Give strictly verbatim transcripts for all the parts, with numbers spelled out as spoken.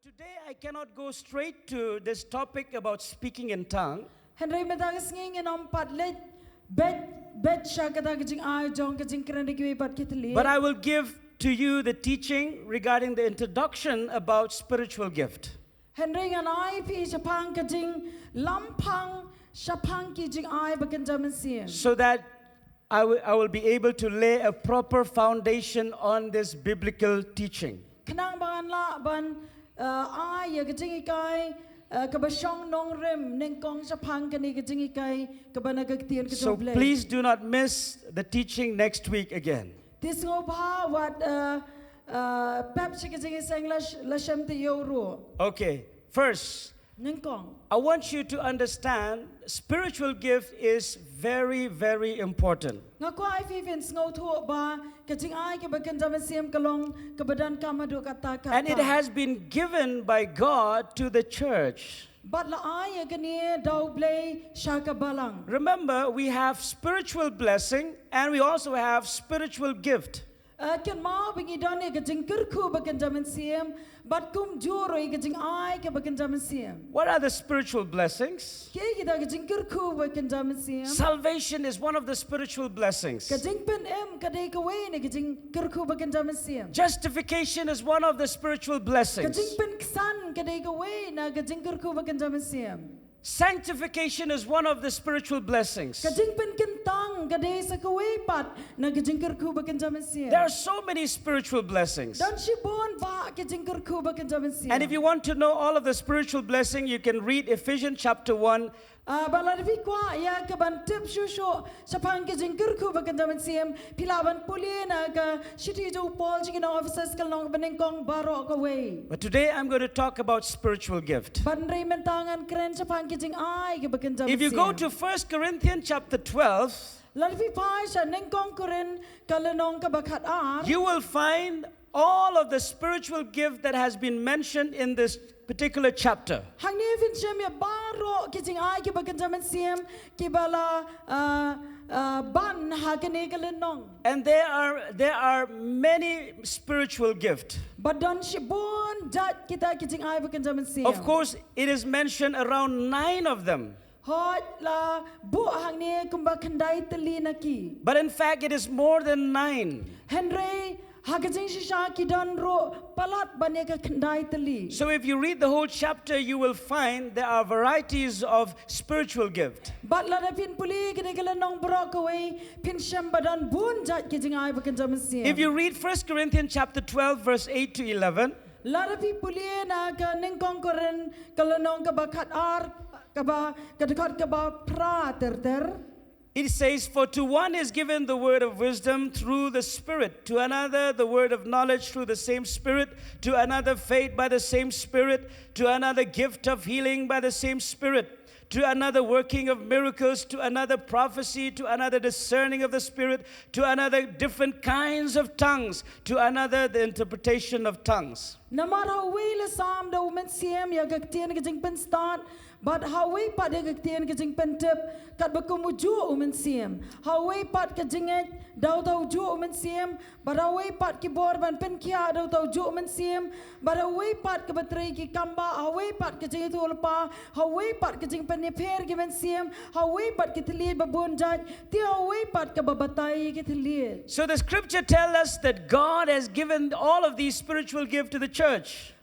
Today I cannot go straight to this topic about speaking in tongue. Hynrei mynta ka sngi ngin ym pat leit beit beit sha kata ka jingai jong ka jingkren da kiwei pat ki thylliej. But I will give to you the teaching regarding the introduction about spiritual gift. Hynrei ngan ai phi shaphang ka jinglamphang shaphang ki jingai ba kynja mynsiem. So that I will, I will be able to lay a proper foundation on this biblical teaching. Khnang ba ngan lah ban uh, ai ïa ka jinghikai uh, kaba shong nongrim nyngkong shaphang kane ka jinghikai kaba na ka ktien ka jong U Blei. So please do not miss the teaching next week again. Te sngewbha wat uh, uh, pep sha ka jingïaseng la sh- la shem te ïew ruh. Okay, first, Nyngkong. I want you to understand spiritual gift is very, very important. Nga kwah ai phi phin sngewthuh ba ka jingai kaba kynja mynsiem ka long kaba donkam haduh katta katta. And it has been given by God to the church. Bad la ai ïa kane da U Blei sha ka balang. Remember, we have spiritual blessing and we also have spiritual gift. Uh, kynmaw ba ngi don ïa ka jingkyrkhu ba kynja mynsiem bad kumjuh ruh ïa ka jingai kaba kynja mynsiem. What are the spiritual blessings? Kiei kita ka jingkyrkhu ba kynja mynsiem? Salvation is one of the spiritual blessings. Ka jingpynim ka dei kawei na ka jingkyrkhu ba kynja mynsiem. Justification is one of the spiritual blessings. Ka jingpynksan ka dei kawei na ka jingkyrkhu ba kynja mynsiem. Sanctification is one of the spiritual blessings. Ka jingpynkyntang ka dei sa kawei pat na ka jingkyrkhu ba kynja mynsiem. There are so many spiritual blessings. Don shibun ba ka jingkyrkhu ba kynja mynsiem. And if you want to know all of the spiritual blessing, you can read Ephesians chapter one. Uh, ba lada phi kwah ïa ka ban tip shuh shuh shaphang ka jingkyrkhu ba kynja mynsiem, phi lah ban pule na ka shithi jong u Paul sha ki nong Ephesus ka lynnong ba nyngkong baroh kawei. But today I'm going to talk about spiritual gift. Bad hynrei mynta ngan kren shaphang ka jingai kaba kynja mynsiem. If you go to First Corinthians chapter twelve, lada phi phai sha nyngkong Korinth ka lynnong kaba khatar, you will find all of the spiritual gift that has been mentioned in this particular chapter. Hangne phin shem ïa baroh ki jingai kiba kynja mynsiem kiba la uh, uh, ban ha kane ka lynnong. And there are there are many spiritual gifts. Bad don shibun jait kita ki jingai ba kynja mynsiem. Of course, it is mentioned around nine of them. Hooid la buh hangne kumba khyndai tylli na ki. But in fact, it is more than nine. Hynrei ha ka jingshisha ki don ruh palat ban ïa ka khyndai tylli. So if you read the whole chapter, you will find there are varieties of spiritual gift. Bad lada phin pule kane ka lynnong baroh kawei phin shem ba don bun jait ki jingai ba kynja mynsiem. If you read First Corinthians chapter twelve, verse eight to eleven, lada phi pule na ka nyngkong Korinth ka lynnong kaba khatar kaba ka dkhot kaba phra ter ter. It says, "For to one is given the word of wisdom through the Spirit, to another the word of knowledge through the same Spirit, to another faith by the same Spirit, to another gift of healing by the same Spirit, to another working of miracles, to another prophecy, to another discerning of the Spirit, to another different kinds of tongues, to another the interpretation of tongues." Namar ha uwei la sam da u Mynsiem ïa ka ktien ka jingpynstad, bad ha uwei pat ïa ka ktien ka jingpyntip, katba kum u juh u Mynsiem. Ha uwei pat ka jingngeit da uta u juh u Mynsiem, bad ha uwei pat ki bor ban pynkhiah da uta u juh u Mynsiem, bad ha uwei pat kaba trei ki kambah, ha uwei pat ka jingïathuhlypa, ha uwei pat ka jingpynïapher ki mynsiem, ha uwei pat ki thylliej ba bun jait, te ha uwei pat kaba batai ki thylliej. So the scripture tells us that God has given all of these spiritual gifts to the church.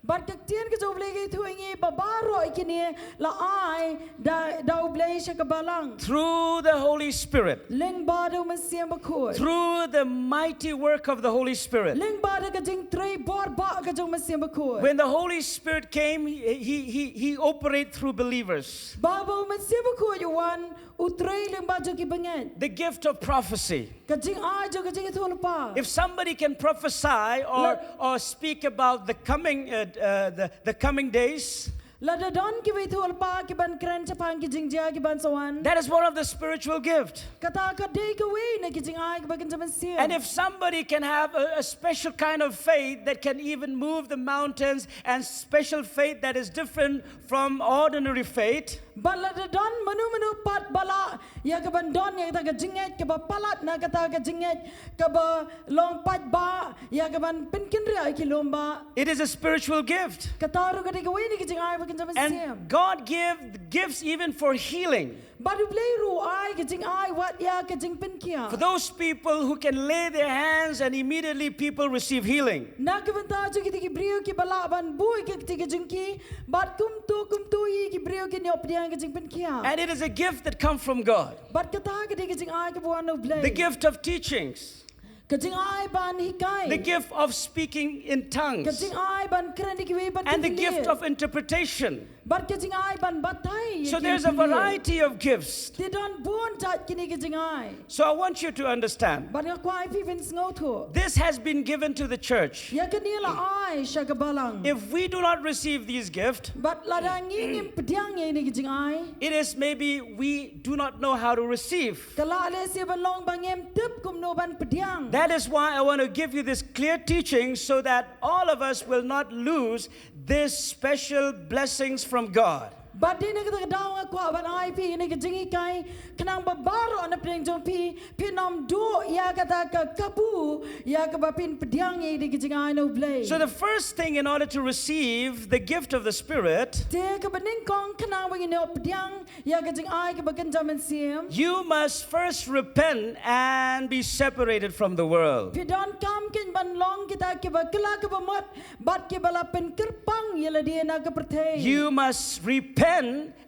Bad ka ktien ka jong U Blei ka ïathuh ïa ngi ba baroh kine la ai da, da U Blei sha ka balang. Through the Holy Spirit. Lyngba da u Mynsiem Bakhuid. Through the mighty work of the Holy Spirit. Lyngba da ka jingtrei bor ba ka jong u Mynsiem Bakhuid. When the Holy Spirit came, he, he, he, he operated through believers. Ba ba u Mynsiem Bakhuid u wan u trei lyngba jong ki bangeit. The gift of prophecy. Ka jingai jong ka jingïathuhlypa. If somebody can prophesy or, or speak about the coming, uh, uh, the, the coming days, Lada don kiba ïathuhlypa kiban kren shaphang ki jingjia kiban sa wan, that is one of the spiritual gift. Kata ka dei kawei na ki jingai kiba kynja mynsiem. And if somebody can have a, a special kind of faith that can even move the mountains, and special faith that is different from ordinary faith, bad lada don mano mano pat ba lah ïa kaban don ïa kata ka jingngeit kaba palat na kata ka jingngeit kaba long paidbah ïa kaban pynkynriah ïa ki lum bah, it is a spiritual gift. Kata ruh ka dei kawei na ki jingai ba kynja mynsiem. And God give gifts even for healing. Bad U Blei ruh u ai ka jingai wat ïa ka jingpynkhiah. For those people who can lay their hands and immediately people receive healing. Na ka bynta jong kita ki briew kiba lah ban buh ïa kata ka jingki, bad kumto kumto hi ki briew kin ïoh pdiang ïa ka jingpynkhiah. And it is a gift that come from God. Bad kata ka dei ka jingai kaba wan na U Blei. The gift of teachings. Ka jingai ban hikai. The gift of speaking in tongues. Ka jingai ban kren da kiwei pat ki thylliej. And the gift of interpretation. Bad ka jingai ban batai ïa ki thylliej. So there's a variety of gifts. Te don bun jait kine ki jingai. So I want you to understand. Bad nga kwah ïa phi phin sngewthuh. This has been given to the church. Ïa kane la ai sha ka balang. If we do not receive these gifts, bad lada ngi ngim pdiang ïa kine ki jingai, it is maybe we do not know how to receive. Ka lah lehse ban long ba ngim tip kumno ban pdiang. That is why I want to give you this clear teaching so that all of us will not lose these special blessings from God. Bad dei na kata ka daw nga kwah ban ai phi ïa kane ka jinghikai, khnang ba baroh na pdeng jong phi, phin ym duh ïa kata ka kabu ïa kaba phin pdiang ïa kane ka jingai na U Blei. So the first thing, in order to receive the gift of the Spirit, te kaba nyngkong khnang ba ngin ïoh pdiang ïa ka jingai kaba kynja mynsiem, you must first repent and be separated from the world. Phi donkam kein ban long kita kiba kylla kaba mut bad kiba la pynkyrpang ïa lade na ka pyrthei. You must repent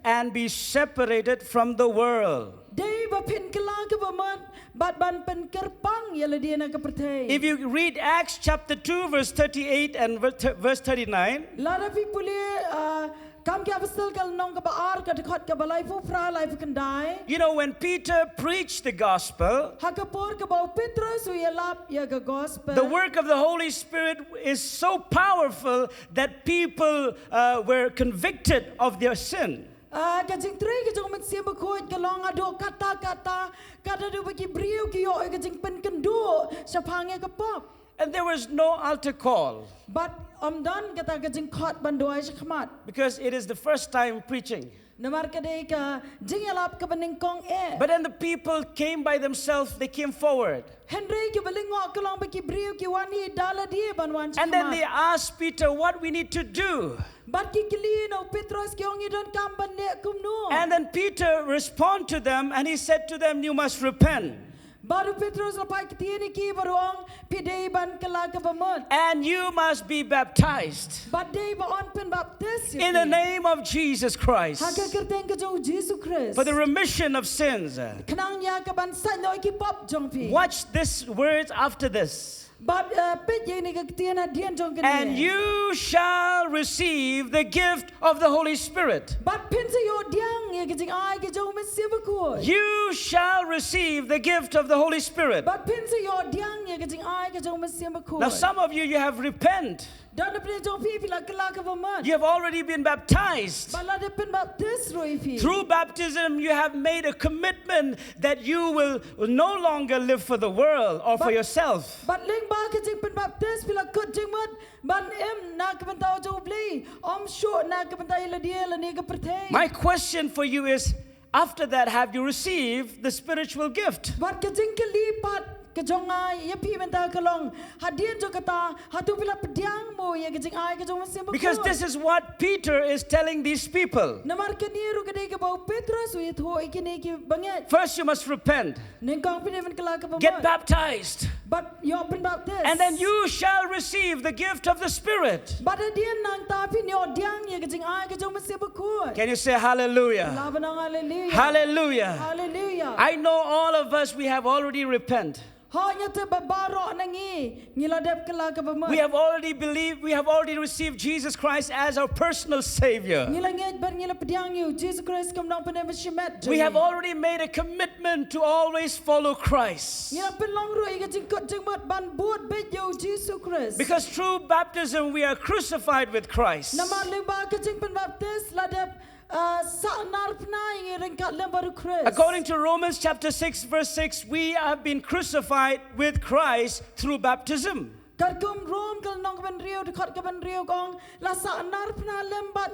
and be separated from the world. Dei ba phin kylla kaba mut bad ban pynkyrpang ïa lade na ka pyrthei. If you read Acts chapter two, verse thirty-eight and ver-, verse thirty-nine, lada phi pule, uh, Kam ki Apostol ka lynnong kaba ar, ka dkhot kaba laiphew phra, laiphew khyndai. You know, when Peter preached the gospel, ha ka por kaba u Petros u ïalap ïa ka gospel, the work of the Holy Spirit is so powerful that people, uh, were convicted of their sin. Ah, ka jingtrei ka jong u Mynsiem Bakhuid ka long haduh katta katta, ka da duh ba ki briew ki ïoh ïa ka jingpynkynduh shaphang ïa ka pop. And there was no altar call. Bad ym don kata ka jingkhot ban duwai shakhmat. Because it is the first time preaching. Namar ka dei ka jingïalap kaba nyngkong eh. But then the people came by themselves, they came forward. Hynrei kaba lyngngoh ka long ba ki briew ki wan hi da lade ban wan shakhmat. And then they asked Peter, "What we need to do?" Bad ki kylli na u Petros, ki ong, ngi donkam ban leh kumno. And then Peter respond to them and he said to them, "You must repent." Bad u Petros u la pait ktien ïa ki bad u ong, phi dei ban kylla kaba mut. And you must be baptized. Bad dei ban pynbaptis ïa phi. In the name of Jesus Christ. Ha ka kyrteng ka jong u Jisu Khrist. For the remission of sins. Khnang ïa kaban sait noh ïa ki pop jong phi. Watch these words after this. Bad, eh, peit ïa kane ka ktien hadien jong kane. And you shall receive the gift of the Holy Spirit. Bad phin sa ïoh pdiang ïa ka jingai ka jong u Mynsiem Bakhuid. You shall receive the gift of the Holy Spirit. Bad phin sa ïoh pdiang ïa ka jingai ka jong u Mynsiem Bakhuid. Now, some of you, you have repent. Don na pdeng jong phi, phi la kylla kaba mut. You have already been baptized. Bad la dep pynbaptis ruh ïa phi. Through baptism, you have made a commitment that you will no longer live for the world or for yourself. Bad lyngba ka jingpynbaptis, phi la kut jingmut ban im na ka bynta u jong u Blei, ym shuh na ka bynta ïa lade lane ka pyrthei. My question for you is, after that, have you received the spiritual gift? Bad ka jingkylli pat ka jong nga ïa phi mynta ka long, hadien jong kata, hato phi la pdiang mo ïa ka jingai ka jong u Mynsiem Bakhuid? Because this is what Peter is telling these people. Namar kane ruh ka dei kaba u Petros u ïathuh ïa kine ki bangeit. First, you must repent. Nyngkong phi dei ban kylla kaba mut. Get baptized. Bad ïoh pynbaptis. And then you shall receive the gift of the Spirit. Bad hadien nangta phin ïoh pdiang ïa ka jingai ka jong u Mynsiem Bakhuid. Can you say hallelujah? Lah ban ong hallelujah. Hallelujah. Hallelujah. I know all of us, we have already repent. Hooid, nga tip ba baroh na ngi ngi la dep kylla kaba mut. We have already believed, we have already received Jesus Christ as our personal Savior. Ngi la ngeit bad ngi la pdiang ïa u Jisu Khrist kum u nongpynim bashimet jong ngi. We have already made a commitment to always follow Christ. Ngi la pynlong ruh ïa ka jingkut jingmut ban bud beit ïa u Jisu Khrist. Because through baptism we are crucified with Christ. Namar lyngba ka jingpynbaptis la dep, ah, sahnarphna ïa ngi ryngkat lem bad u Khrist. According to Romans chapter six verse six, we have been crucified with Christ through baptism. Katkum Rom ka lynnong kaba hynriew, dkhot kaba hynriew ka ong, la sahnarphna lem bad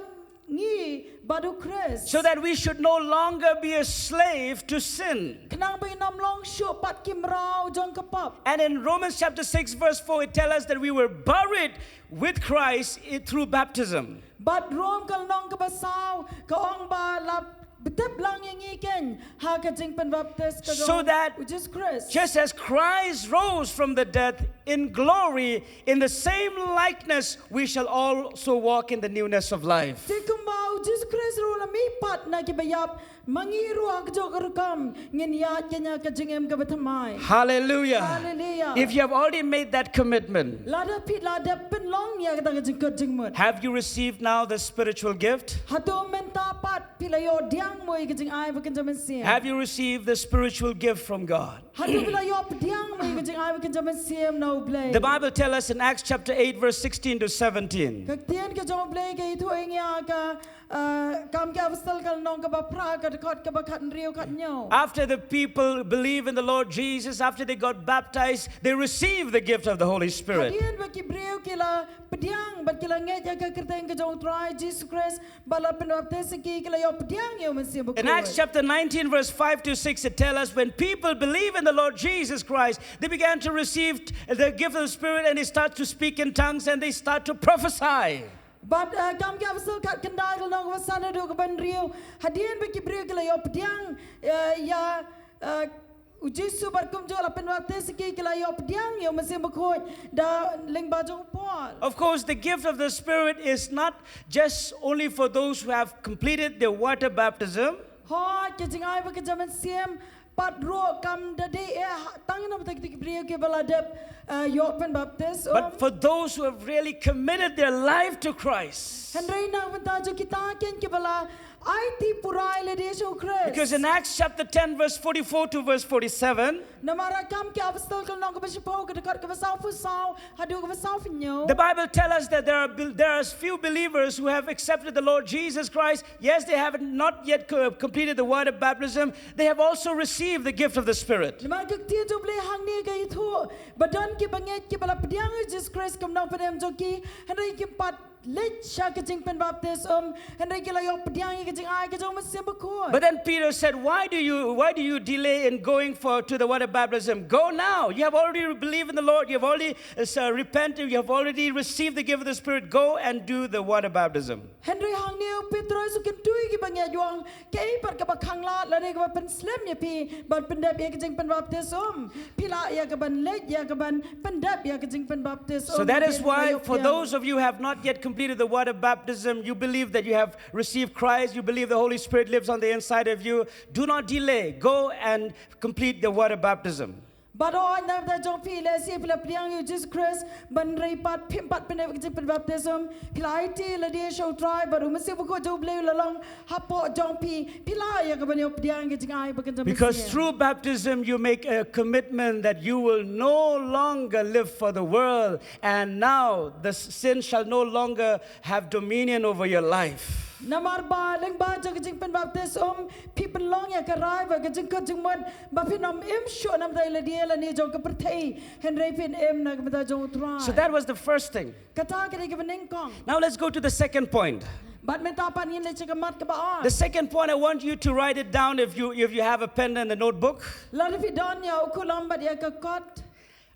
ngi bad u Khrist. So that we should no longer be a slave to sin. Khnang ba ngin ym long shuh pat ki mraw jong ka pap. And in Romans chapter six verse four, it tells us that we were buried with Christ i-, through baptism. Bad Rom ka lynnong kaba saw ka ong ba la btep lang ïa ngi keiñ ha ka jingpynbaptis ka jong u Jisu Khrist. So that just as Christ rose from the dead in glory, in the same likeness we shall also walk in the newness of life. Te kumba u Jisu Khrist ruh u la mihpat na kiba ïap, ma ngi ruh ha kajuh ka rukom ngin ïaid keiñ ha ka jingim kaba thymmai. Hallelujah. Hallelujah. If you have already made that commitment, lada phi la dep pynlong ïa kata ka jingkut jingmut, have you received now the spiritual gift? Hato mynta pat phi la ïoh pdiang mo ïa ka jingai ba kynja mynsiem? Have you received the spiritual gift from God? Hato phi la ïoh pdiang mo ïa ka jingai ba kynja mynsiem na U Blei? The Bible tells us in Acts chapter eight, verse sixteen to seventeen. Ka ktien ka jong U Blei ka ïathuh ïa ngi ha ka, ah, Kam ki Apostol ka lynnong kaba phra, ka dkhot kaba khathynriew khathynñiew. After the people believe in the Lord Jesus, after they got baptized, they receive the gift of the Holy Spirit. Hadien ba ki briew ki la pdiang bad ki la ngeit ïa ka kyrteng ka jong U Trai Jisu Khrist, bad la pynbaptis ïa ki, ki la ïoh pdiang ïa U Mynsiem Bakhuid. In Acts chapter nineteen, verse five to six, it tells us when people believe in the Lord Jesus Christ, they began to receive the gift of the Spirit and they start to speak in tongues and they start to prophesy. Bad, eh, Kam ki Apostol khatkhyndai ka lynnong kaba san haduh kaba hynriew. Hadien ba ki briew ki la ïoh pdiang, eh, ïa, eh, U Jisu bad kumjuh la pynbaptis ïa ki, ki la ïoh pdiang ïa U Mynsiem Bakhuid da lyngba jong u Paul. Of course, the gift of the Spirit is not just only for those who have completed their water baptism. Hooid, ka jingai ba kynja mynsiem pat ruh kam da dei eh ha-, tang na bynta kita ki briew kiba la dep, eh, ïoh pynbaptis. But um, for those who have really committed their life to Christ. Hynrei na ka bynta jong kita keiñ kiba la aiti pura ïa lade sha U Khrist. Because in Acts chapter ten, verse forty-four to verse forty-seven, namar ha Kam ki Apostol ka lynnong kaba shiphew, ka dkhot kaba sawphew saw haduh kaba sawphew hynñiew, the Bible tells us that there are bel-, there are few believers who have accepted the Lord Jesus Christ. Yes, they have not yet co-, completed the water baptism. They have also received the gift of the Spirit. Namar ka ktien jong U Blei hangne ka ïathuh ba don kiba ngeit kiba la pdiang ïa U Jisu Khrist kum u nongpynim jong ki, hynrei kim pat leit sha ka jingpynbaptis um, hynrei ki la ïoh pdiang ïa ka jingai ka jong U Mynsiem Bakhuid. But then Peter said, "Why do you, why do you delay in going for, to the water baptism? Go now. You have already believed in the Lord. You have already, uh, repented. You have already received the gift of the Spirit. Go and do the water baptism." Hynrei hangne u Petros u kyntu ïa kiba ngeit, u ong, kaei pat kaba khanglad lane kaba pynslem ïa phi ban pyndep ïa ka jingpynbaptis um? Phi lah ïa kaban leit ïa kaban pyndep ïa ka jingpynbaptis um. So that is why, for those of you who have not yet completed the water baptism, you believe that you have received Christ, you believe the Holy Spirit lives on the inside of you, do not delay. Go and complete the water baptism. Bad hooid, na ka bynta jong phi, lehse phi la pdiang ïa U Jisu Khrist, hynrei pat phim pat pyndep ïa ka jingpynbaptis um, phi la aiti ïa lade sha U Trai, bad U Mynsiem Bakhuid jong U Blei u la long hapoh jong phi, phi lah ïa kaban ïoh pdiang ïa ka jingai ba kynja mynsiem. Because through baptism you make a commitment that you will no longer live for the world, and now the s-, sin shall no longer have dominion over your life. Namar ba lyngba jong ka jingpynbaptis um, phi pynlong ïa ka rai bad ka jingkut jingmut ba phin ym im shuh na ka bynta ïa lade lane jong ka pyrthei, hynrei phin im na ka bynta jong U Trai. So that was the first thing. Kata ka dei kaba nyngkong. Now let's go to the second point. Bad mynta pat ngin leit sha ka mat kaba ar. The second point, I want you to write it down if you, if you have a pen and a notebook. Lada phi don ïa u khulom bad ïa ka kot.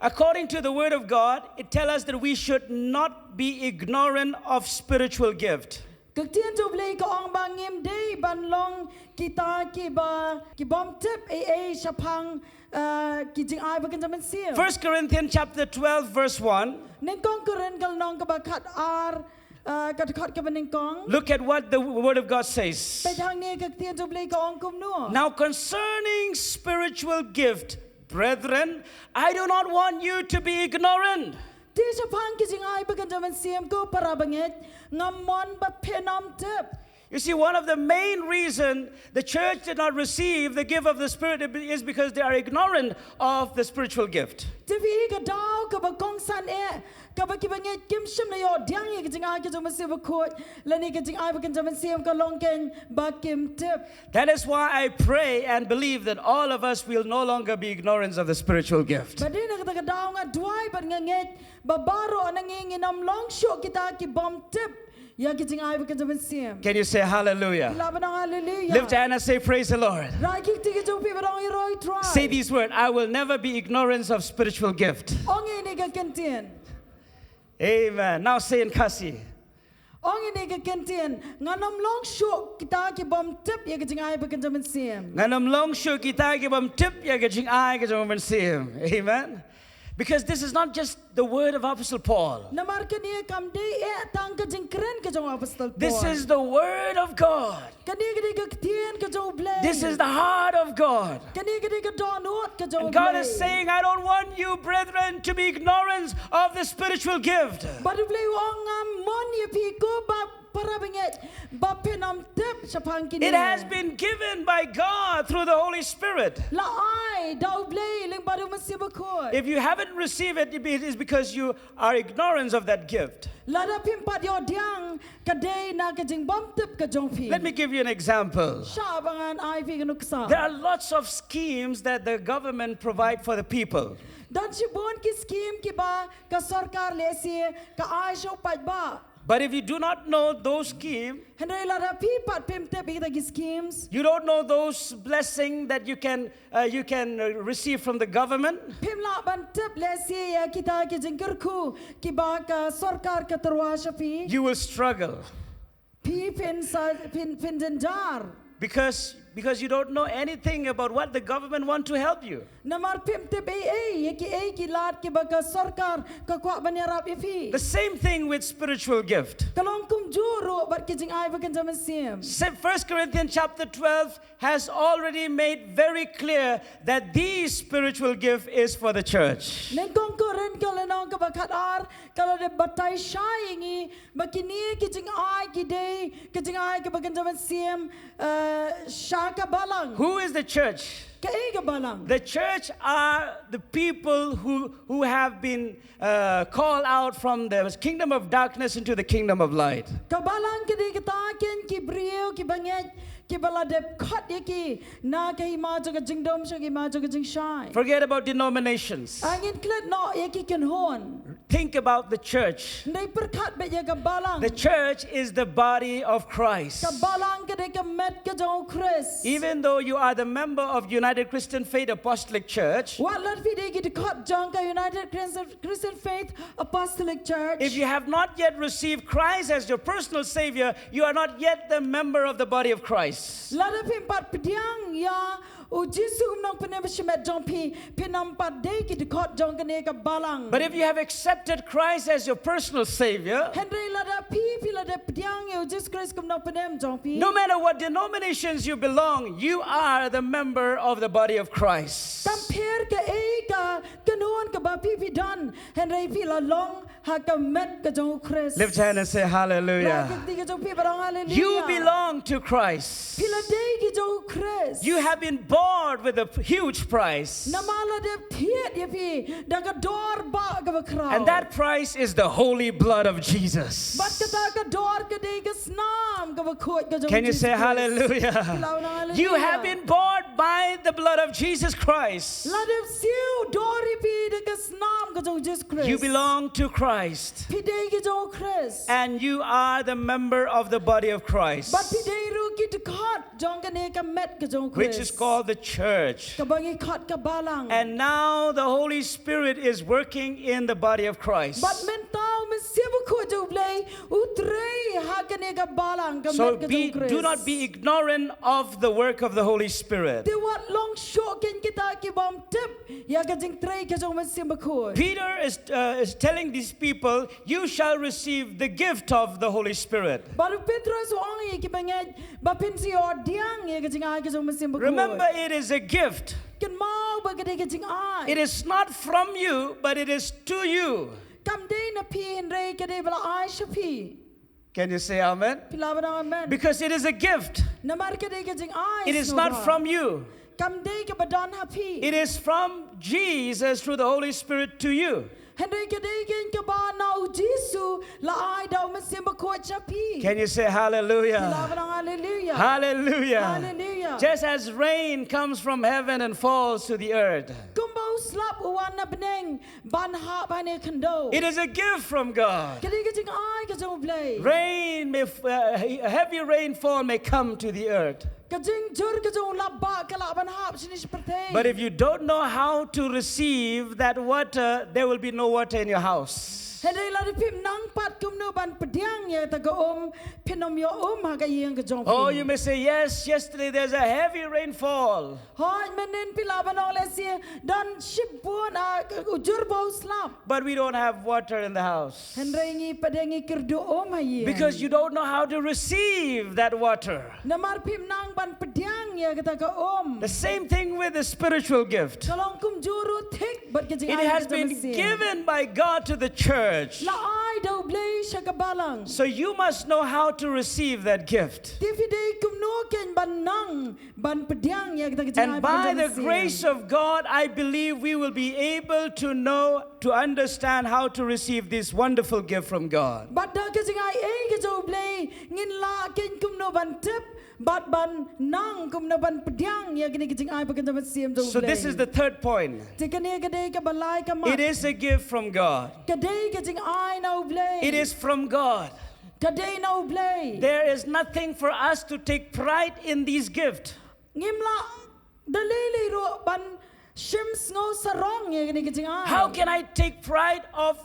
According to the word of God, it tells us that we should not be ignorant of spiritual gift. Ka ktien jong U Blei ka ong ba ngim dei ban long kita kiba, ki bym tip ei ei shaphang, eh, ki jingai ba kynja mynsiem. First Corinthians chapter twelve, verse one. Nyngkong Korinth ka lynnong kaba khatar, eh, ka dkhot kaba nyngkong. Look at what the word of God says. Peit hangne ka ktien jong U Blei ka ong kumno. Now concerning spiritual gift, Brethren, I do not want you to be ignorant. Te shaphang ki jingai ba kynja mynsiem, ko para bangeit, ngam mon ba phin ym tip. You see, one of the main reason the church did not receive the gift of the Spirit is because they are ignorant of the spiritual gift. Te phi i ka daw kaba kongsan eh, kaba ki bangeit kim shym la ïoh pdiang ïa ka jingai ka jong u Mynsiem Bakhuid, lane ka jingai ba kynja mynsiem, ka long kein ba kim tip. That is why I pray and believe that all of us will no longer be ignorance of the spiritual gift. Bad dei na kata ka daw nga duwai bad nga ngeit ba baroh na ngi ngin ym long shuh kita ki bym tip ïa ki jingai ba kynja mynsiem. Can you say hallelujah? Phi lah ban ong hallelujah. Lift your hand and say, "Praise the Lord." Rai ki kti ki jong phi bad ong, "Ïaroh ïa u Trai." Say these words, "I will never be ignorance of spiritual gift." Ong ïa kine ki kyntien. Amen. Now say in Khasi. Ong ïa kine ki kyntien, ngan ym long shuh kita ki bym tip ïa ki jingai ba kynja mynsiem. Ngan ym long shuh kita ki bym tip ïa ki jingai ka jong u Mynsiem. Amen. Because this is not just the word of Apostle Paul. Namar kane kam dei eh tang ka jingkren ka jong u Apostol Paul. This is the word of God. Kane ka dei ka ktien ka jong u Blei. This is the heart of God. Kane ka dei ka dohnud ka jong u Blei. And God is saying, "I don't want you, brethren, to be ignorance of the spiritual gift." Bad u Blei u ong, ngam mon ïa phi ko ba para bangeit ba phin ym tip shaphang kine. It has been given by God through the Holy Spirit. La ai da u Blei lyngba u Mynsiem Bakhuid. If you haven't received it, it is because you are ignorance of that gift. Lada phim pat ïoh pdiang, ka dei na ka jingbym tip ka jong phi. Let me give you an example. Shah ba ngan ai phi ka nuksa. There are lots of schemes that the government provide for the people. Don shibun ki scheme kiba ka sorkar lehse ka ai sha u paidbah. But if you do not know those schemes, hynrei lada phi pat phim tip ïa kita ki schemes, you don't know those blessing that you can, uh, you can, uh, receive from the government, phim lah ban tip lehse ïa kita ki jingkyrkhu kiba ka sorkar ka tyrwa sha phi, you will struggle. Phi phin sa, phin, phin jynjar. Because, because you don't know anything about what the government want to help you. Namar phim tip ei ei ïa kiei ki lad kiba ka sorkar ka kwah ban ïarap ïa phi. The same thing with spiritual gift. Ka long kumjuh ruh bad ki jingai ba kynja mynsiem. First Corinthians chapter twelve has already made very clear that these spiritual gift is for the church. Nyngkong Korinth ka lynnong kaba khatar ka la dep batai shai ïa ngi ba kine ki jingai ki dei ki jingai kiba kynja mynsiem, uh, sha ka balang. Who is the church? Kaei ka balang? The church are the people who, who have been, uh, called out from the kingdom of darkness into the kingdom of light. Ka balang ka dei kita kein ki briew kiba ngeit kiba la dep khot ïa ki na ka hima jong ka jingdum sha ka hima jong ka jingshai. Forget about denominations. Ngin klet noh ïa ki kynhun. Think about the church. Hynrei pyrkhat beit ïa ka balang. The church is the body of Christ. Ka balang ka dei ka met ka jong u Khrist. Even though you are the member of United Christian Faith Apostolic Church, wat la phi dei ki dkhot jong ka United Christian, Christian Faith Apostolic Church, if you have not yet received Christ as your personal Savior, you are not yet the member of the body of Christ. Lada phim pat pdiang ïa u Jisu kum nongpynim shimet jong phi, phin ym pat dei ki dkhot jong kane ka balang. But if you have accepted Christ as your personal Savior, hynrei lada phi, phi la dep pdiang ïa u Jisu Khrist kum nongpynim jong phi, no matter what denominations you belong, you are the member of the body of Christ. Kam pher kaei ka kynhun kaba phi phi don, hynrei phi la long ha ka met ka jong u Khrist. Lift your hand and say hallelujah. Rai ki kti ki jong phi bad ong hallelujah. You belong to Christ. Phi la dei ki jong u Khrist. You have been bought with a huge price. Namar la dep thied ïa phi da ka dor bah kaba khraw. And that price is the holy blood of Jesus. Bad kata ka dor ka dei ka snam kaba khuid ka jong u Jisu Khrist. Can you say hallelujah? Phi lah ban ong hallelujah. You have been bought by the blood of Jesus Christ. La dep siew dor ïa phi da ka snam ka jong u Jisu Khrist. You belong to Christ. Phi dei ki jong u Khrist. And you are the member of the body of Christ. Bad phi dei ruh ki dkhot jong kane ka met ka jong u Khrist, which is called the church. Kaba ngi khot ka balang. And now the Holy Spirit is working in the body of Christ. Bad mynta u Mynsiem Bakhuid jong u Blei u trei ha kane ka balang ka So met ka be, jong Khrist. Do not be ignorant of the work of the Holy Spirit. Te wat long shuh kein kita ki bym tip ïa ka jingtrei ka jong u Mynsiem Bakhuid. Peter is, uh, is telling these people, "You shall receive the gift of the Holy Spirit." Bad u Petros u ong ïa ki bangeit ba phin sa ïoh diang ïa ka jingai ka jong u Mynsiem Bakhuid. Remember, it is a gift. Kynmaw ba ka dei ka jingai. It is not from you, but it is to you. Kam dei na phi hynrei ka dei ba la ai sha phi. Can you say amen? Phi lah ban ong amen. Because it is a gift. Namar ka dei ka jingai. It is not from you. Kam dei kaba don ha phi. It is from Jesus through the Holy Spirit to you. Hynrei ka dei kein kaba na u Jisu la ai da u Mynsiem Bakhuid sha phi. Can you say hallelujah? Phi lah ban ong hallelujah. Hallelujah. Hallelujah. Just as rain comes from heaven and falls to the earth. Kumba u slap u wan na bneng ban hap ha kane ka khyndew. It is a gift from God. Ka dei ka jingai ka jong u Blei. Rain may, f- uh, he- heavy rainfall may come to the earth. Ka jingjur ka jong u lapbah ka lah ban hap shane sha pyrthei. But if you don't know how to receive that water, there will be no water in your house. Hynrei lada phim nang pat kumno ban pdiang ïa kata ka um, phin ym ïoh um ha ka ïing ka jong phi. Oh, you may say, "Yes, yesterday there's a heavy rainfall." Hooid, mynnin phi lah ban ong lehse don shibun, ah, u jur bad u slap. But we don't have water in the house. Hynrei ngi pat de ngi kyrduh um ha ïing. Because you don't know how to receive that water. Namar phim nang ban pdiang ïa kata ka um. The same thing with the spiritual gift. Ka long kumjuh ruh thik bad ka jingai ka jong u Mynsiem. It has been given by God to the church. La ai da u Blei sha ka balang. So you must know how to receive that gift. Te phi dei kumno kein ban nang ban pdiang ïa kata ka jingai ka jong u Mynsiem. And by the grace of God, I believe we will be able to know, to understand how to receive this wonderful gift from God. Bad da ka jingaiei ka jong u Blei ngin lah kein kumno ban tip bad ban nang kumno ban pdiang ïa kane ka jingai bad ka jingmynsiem jong u Blei. So this is the third point. Te kane ka dei kaba lai ka mat. It is a gift from God. Ka dei ka jingai na u Blei. It is from God. Ka dei na u Blei. There is nothing for us to take pride in these gifts. Ngim lah da lei lei ruh ban shim sngewsarong ïa kane ka jingai. How can I take pride of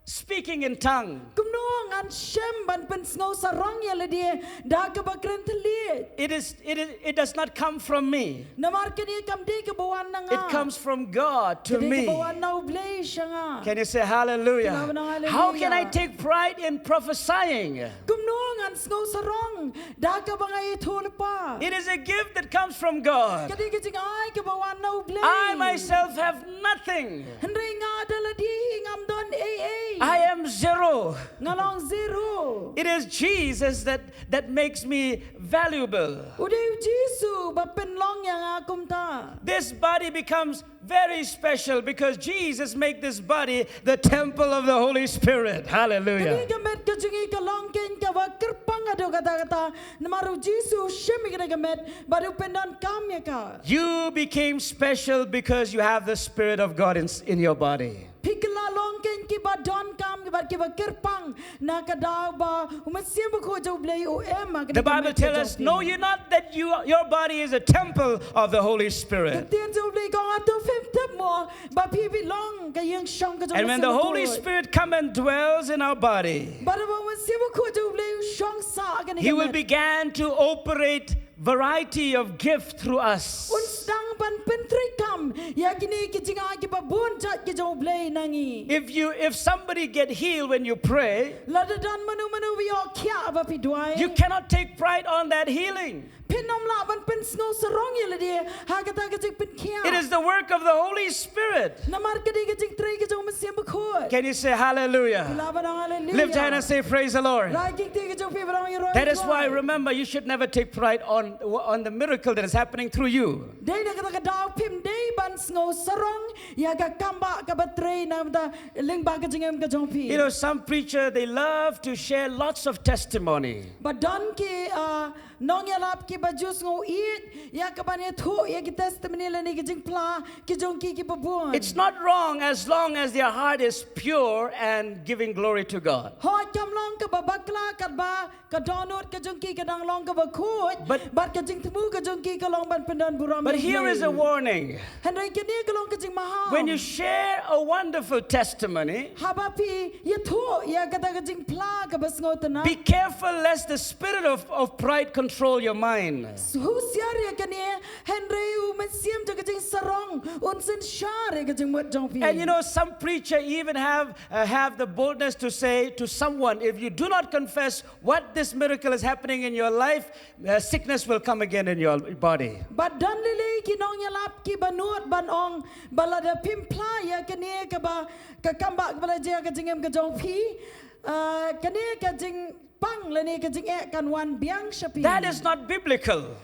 speaking in tongue? Kumno ngan shim ban pynsngewsarong ïa lade da kaba kren thylliej? It is, it is, it does not come from me. Namar kane kam dei kaba wan na nga. It comes from God to me. Ka dei kaba wan na u Blei sha nga. Can you say hallelujah? Phi lah ban ong hallelujah. How can I take pride in prophesying? Kumno ngan sngewsarong da kaba nga ïathuhlypa? It is a gift that comes from God. Ka dei ka jingai kaba wan na u Blei. I myself have nothing. Hynrei nga da lade hi ngam don ei ei. I am zero. Nga long zero. It is Jesus that, that makes me valuable. U dei u Jisu ba pynlong ïa nga kumta. This body becomes very special because Jesus make this body the temple of the Holy Spirit. Hallelujah. Kane ka met ka jong ngi ka long kein kaba kyrpang haduh katta katta namar u Jisu u shim ïa kane ka met bad u pyndonkam ïa ka. You became special because you have the Spirit of God in, in your body. Phi kylla long kein kiba donkam bad kiba kyrpang na ka daw ba u Mynsiem Bakhuid jong u Blei u em ha kane ka met ka jong phi. The Bible tells us, "Know you not that you, your body is a temple of the Holy Spirit." Ka ktien jong u Blei ka ong, hato phim tip mo ba phi phi long ka ïing shong ka jong u Mynsiem Bakhuid. And when the Holy Spirit come and dwells in our body, bad haba u Mynsiem Bakhuid jong u Blei u shong sah ha kane ka met, He will begin to operate variety of gift through us. Un sdang ban pyntreikam ïa kine ki jingai kiba bun jait ki jong u Blei na ngi. If you, if somebody get healed when you pray, lada don mano mano ba ïoh khiah haba phi duwai, you cannot take pride on that healing. Phin ym lah ban pynsngewsarong ïa lade ha kata ka jingpynkhiah. It is the work of the Holy Spirit. Namar ka dei ka jingtrei ka jong u Mynsiem Bakhuid. Can you say hallelujah? Phi lah ban ong hallelujah. Lift your hand and say, "Praise the Lord." Rai ki kti ka jong phi ban ong ïaroh ïa u Trai. That is why, remember, you should never take pride on, on the miracle that is happening through you. Dei na kata ka daw phim dei ban sngewsarong ïa ka kam ba kaba trei na ka bynta lyngba ka jingim ka jong phi. You know, some preacher, they love to share lots of testimony. Ba don ki, ah, nongïalap kiba Jews nga ïeit ïa ka ban ïathuh ïa ki testimony lane ki jingphla ki jong ki kiba bun. It's not wrong as long as their heart is pure and giving glory to God. Hooid, kam long kaba bakla katba ka dohnud ka jong ki ka dang long kaba khuid, but, bad ka jingthmu ka jong ki ka long ban pyndon burom ïa U Blei. But here is a warning. Hynrei kane ka long ka jingmaham. When you share a wonderful testimony, haba phi ïathuh ïa kata ka jingphla kaba sngewtynnat, be careful lest the spirit of, of pride control your mind. Husiar ïa kane, hynrei u mynsiem jong ka jingsarong un synshar ïa ka jingmut jong phi. And you know, some preacher even have, uh, have the boldness to say to someone, if you do not confess what this miracle is happening in your life, uh, sickness will come again in your body. Bad don lei lei ki nongïalap kiba nud ban ong ba lada phim phla ïa kane kaba, ka kam ba kaba la jia ka jingim ka jong phi, uh, kane ka jingpang lane ka jingeh kan wan biang sha phi. That is not biblical.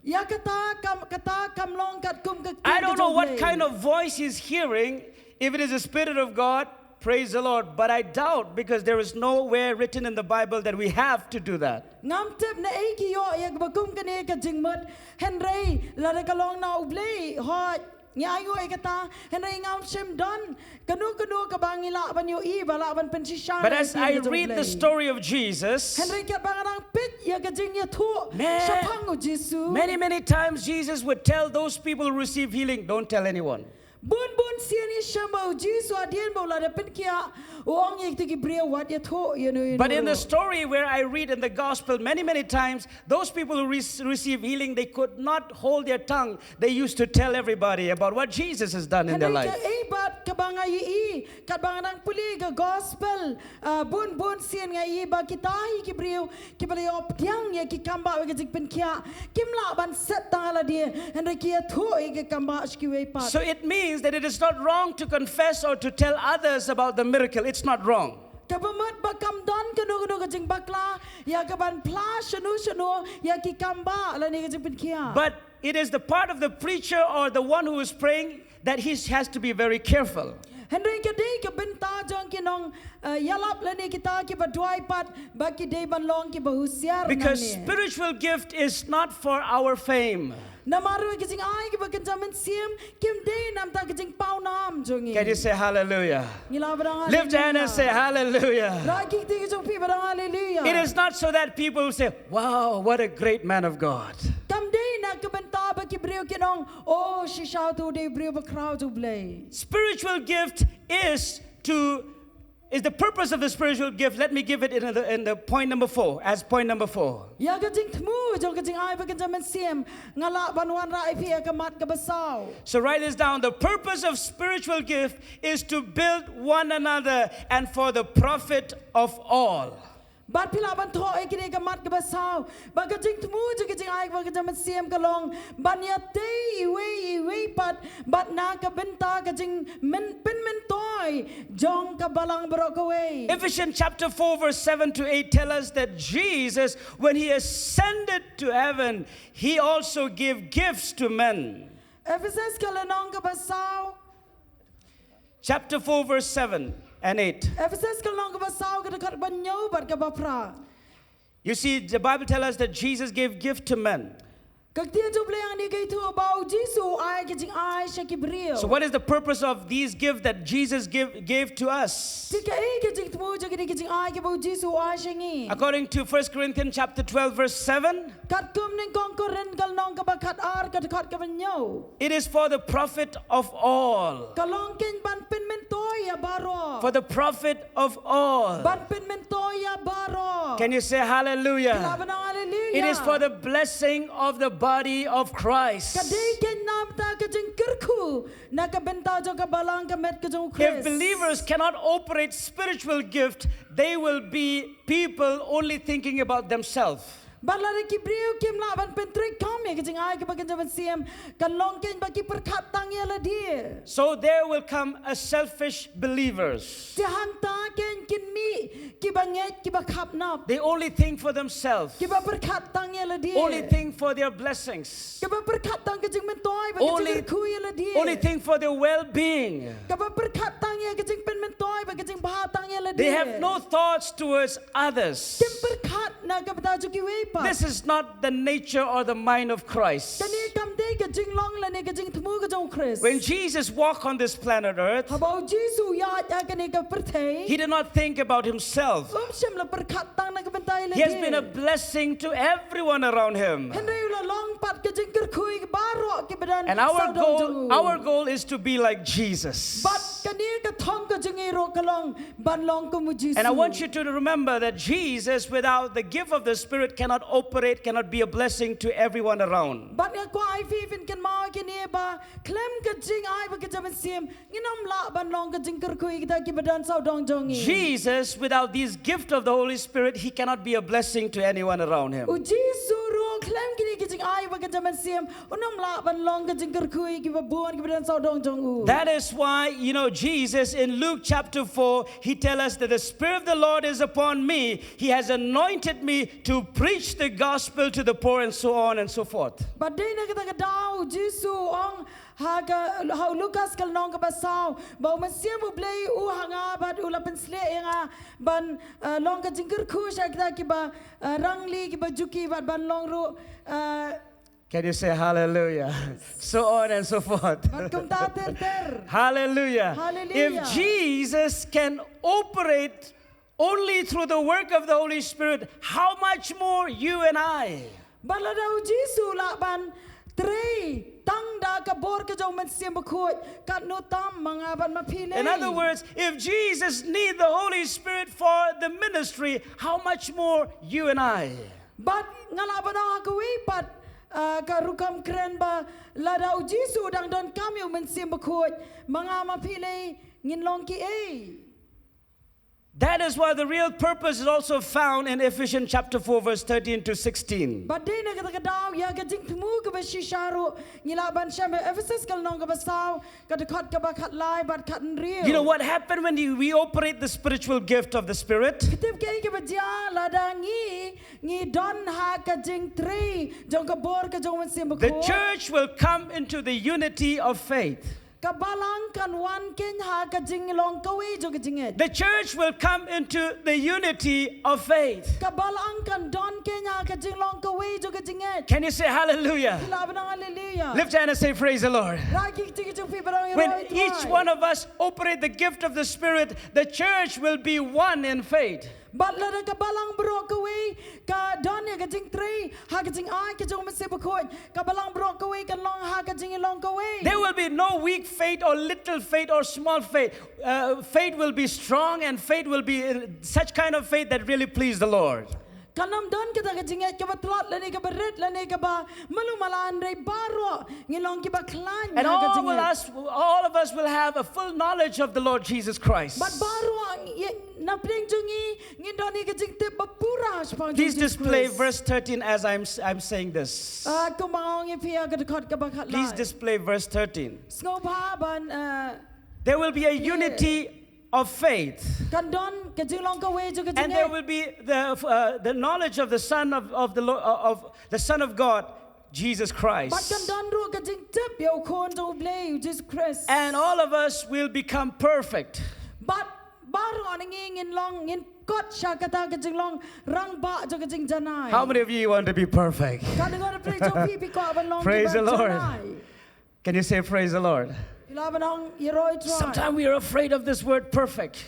Ïa kata kam, kata kam long katkum ka ktien ka jong U Blei. I don't know what kind of voice he's hearing. If it is the Spirit of God, praise the Lord. But I doubt, because there is nowhere written in the Bible that we have to do that. Ngam tip naei ki ïoh ïa kaba kum kane ka jingmut, hynrei lada ka long na U Blei, hooid, ngi ainguh ïa kata, hynrei ngam shym don kano kano kaba ngi lah ban ïohi ba lah ban pynshisha. But as I read the story of Jesus, hynrei katba nga dang peit ïa ka jingïathuh shaphang U Jisu, many, many times Jesus would tell those people who receive healing, don't tell anyone. Bun bun sien ngi shem ba U Jisu hadien ba u la dep pynkhiah, u ong ïa kito ki briew, wat ïathuh ïa uno uno ruh. But in the story where I read in the gospel, many, many times, those people who re- receive healing, they could not hold their tongue. They used to tell everybody about what Jesus has done in their life. Hynrei kaei pat kaba nga ïohi katba nga dang pule ka gospel, ah, bun bun sien nga ïohi ba kita hi ki briew kiba la ïoh pdiang ïa ki kam bah bad ka jingpynkhiah, kim lah ban set tang ïa lade, hynrei ki ïathuh ïa ki kam bah sha kiwei pat. So it means that it is not wrong to confess or to tell others about the miracle. It's not wrong. Kaba mut ba kam don kano kano ka jingbakla ïa ka ban phla shano shano ïa ki kam bah lane ka jingpynkhiah. But it is the part of the preacher or the one who is praying that he has to be very careful. Hynrei ka dei ka bynta jong ki nong, eh, ïalap lane kita kiba duwai pat ba ki dei ban long kiba husiar nangne. Because spiritual gift is not for our fame. Namar ruh ka jingai kaba kynja mynsiem kim dei namar ka jingpawnam jong ngi. Can you say hallelujah? Ngi lah ban ong hallelujah. Lift your hand and say hallelujah. Rah ki kti ki jong phi ban ong hallelujah. It is not so that people will say, "Wow, what a great man of God." Kam dei na ka bynta ba ki briew kin ong, "Oh, shisha uto u dei u briew bakhraw jong U Blei." Spiritual gift is to, is the purpose of the spiritual gift. Let me give it in the, in the point number four, as point number four. Ïa ka jingthmu jong ka jingai bad ka jingmynsiem nga lah ban wanrah ïa phi ïa ka mat kaba saw. So write this down. The purpose of spiritual gift is to build one another and for the profit of all. Bad phi lah ban thoh ïa kine ka mat kaba saw ba ka jingthmu jong ka jingai bad ka jingmynsiem ka long ban ïatei iwei iwei pat bad na ka bynta ka jingmyn- pynmyntoi jong ka balang baroh kawei. Ephesians chapter four verse seven to eight tell us that Jesus, when he ascended to heaven, he also gave gifts to men. Ephesus ka lynnong kaba saw. Chapter four verse seven and eight. Ephesus ka lynnong kaba saw ka dkhot ba hynñiew bad kaba phra. You see, the Bible tells us that Jesus gave gift to men. Ka ktien jong U Blei hangne ka ïathuh ba U Jisu u ai ka jingai sha ki briew. So what is the purpose of these gifts that Jesus give, gave to us? Te kaei ka jingthmu jong kine ki jingai kiba U Jisu u ai sha ngi? According to First Corinthians chapter twelve verse seven, katkum Nyngkong Korinth ka lynnong kaba khatar ka dkhot kaba hynñiew. It is for the profit of all. Ka long keiñ ban pynmyntoi ïa baroh. For the profit of all. Ban pynmyntoi ïa baroh. Can you say hallelujah? Phi lah ban ong hallelujah. It is for the blessing of the body of Christ. Ka dei keiñ namar ka jingkyrkhu na ka bynta jong ka balang ka met ka jong U Khrist. If believers cannot operate spiritual gift, they will be people only thinking about themselves. Bad lada ki briew kim lah ban pyntreikam ïa ka jingai kaba kynja mynsiem, kan long keiñ ba ki pyrkhat tang ïa lade. So there will come a selfish believers. Te hangta keiñ kin mih kiba ngeit kiba khapnop. They only think for themselves. Kiba pyrkhat tang ïa lade. Only think for their blessings. Kiba pyrkhat tang ka jingmyntoi bad ka jingkyrkhu ïa lade. Only think for their well-being. Kiba pyrkhat tang ïa ka jingpynmyntoi bad ka jingbha tang ïa lade. They have no thoughts towards others. Kim pyrkhat na ka bynta jong kiwei pat. This is not the nature or the mind of Christ. Kane kam dei ka jinglong lane ka jingthmu ka jong Khrist. When Jesus walked on this planet earth, haba u Jisu u ïaid ha kane ka pyrthei, he did not think about himself. Um shym la pyrkhat tang na ka bynta ïa lade. He has been a blessing to everyone around him. Hynrei u la long pat ka jingkyrkhu ïa baroh kiba don sawdong jong u. And our goal, our goal is to be like Jesus. Bad kane ka thong ka jong ngi ruh ka long ban long kum u Jisu. And I want you to remember that Jesus, without the gift of the Spirit, cannot operate, cannot be a blessing to everyone around. Bad nga kwah ai phi phin kynmaw ïa kane ba khlem ka jingai bad ka jabieng mynsiem, ngin ym lah ban long ka jingkyrkhu ïa kita kiba don sawdong jong ngi. Jesus, without this gift of the Holy Spirit, he cannot be a blessing to anyone around him. U Jisu ruh khlem kine ki jingai bad ka jabieng mynsiem, un ym lah ban long ka jingkyrkhu ïa kiba bun kiba don sawdong jong u. That is why, you know, Jesus in Luke chapter four, he tell us that the Spirit of the Lord is upon me. He has anointed me to preach the gospel to the poor and so on and so forth. Bad dei na kata ka daw u Jisu u ong ha ka, ha u Lukas ka lynnong kaba saw, ba u Mynsiem u Blei u ha nga bad u la pynshlur ïa nga ban, uh, long ka jingkyrkhu sha kita kiba, uh, rangli, kiba juki, bad ban long ruh, uh, can you say hallelujah? So on and so forth. Bad kumta ter ter. Hallelujah. Hallelujah. If Jesus can operate only through the work of the Holy Spirit, how much more you and I? Bad lada u Jisu u lah ban trei tang da ka bor ka jong u Mynsiem Bakhuid, katno tam ma nga bad ma phi lei. In other words, if Jesus need the Holy Spirit for the ministry, how much more you and I? Bad nga lah ban ong ha kawei pat, uh, ka rukom kren ba lada u Jisu u dang donkam ïa u Mynsiem Bakhuid, ma nga ma phi lei ngin long kiei. That is why the real purpose is also found in Ephesians chapter four, verse thirteen to sixteen. Bad dei na kata ka daw ïa ka jingthmu kaba shisha ruh ngi lah ban shem ha Ephesus ka lynnong kaba saw, ka dkhot kaba khatlai bad khathynriew. You know what happened when you, we operate the spiritual gift of the Spirit? Phi tip kaei kaba jia lada ngi, ngi don ha ka jingtrei jong ka bor ka jong u Mynsiem Bakhuid? The church will come into the unity of faith. Ka balang kan wan keiñ ha ka jinglong kawei jong ka jingngeit. The church will come into the unity of faith. Ka balang kan don keiñ ha ka jinglong kawei jong ka jingngeit. Can you say hallelujah? Phi lah ban ong hallelujah. Lift your hand and say, "Praise the Lord." Rai ki kti ki jong phi ban ong, "Ïaroh ïa u Trai." When each one of us operate the gift of the Spirit, the church will be one in faith. Bad lada ka balang baroh kawei ka don ïa ka jingtrei ha ka jingai ka jong u Mynsiem Bakhuid, ka balang baroh kawei kan long ha ka jinglong kawei. There will be no weak faith or little faith or small faith. Uh, faith will be strong and faith will be, uh, such kind of faith that really please the Lord. Kan ym don kata ka jingngeit kaba tlot lane kaba rit lane kaba malu mala, hynrei baroh ngin long kiba khlaiñ. And ha ka all will jingngeit. Us, all of us will have a full knowledge of the Lord Jesus Christ. Bad baroh ngi, na pdeng jong ngi ngin don ïa ka jingtip ba pura shaphang jong u Jisu Khrist. Please display verse thirteen as I'm s-, I'm saying this. Ah, kumba nga ong ïa phi ha ka dkhot kaba khatlai. Please display verse thirteen. Sngewbha ban, ah, there will be a unity of faith. Kan don ka jinglong kawei jong ka jingngeit. And there will be the, uh, the knowledge of the Son of, of the Lo-, uh, of the Son of God, Jesus Christ. Bad kan don ruh ka jingtip ïa u Khun jong U Blei, u Jisu Khrist. And all of us will become perfect. Bad baroh na ngi ngin long, ngin kot sha kata ka jinglong rangbah jong ka jingjanai. How many of you want to be perfect? Katno na pdeng jong phi phi kwah ban long kiba janai? Praise the Lord. Can you say, "Praise the Lord"? Phi lah ban ong, "Ïaroh ïa u Trai." Sometimes we are afraid of this word perfect.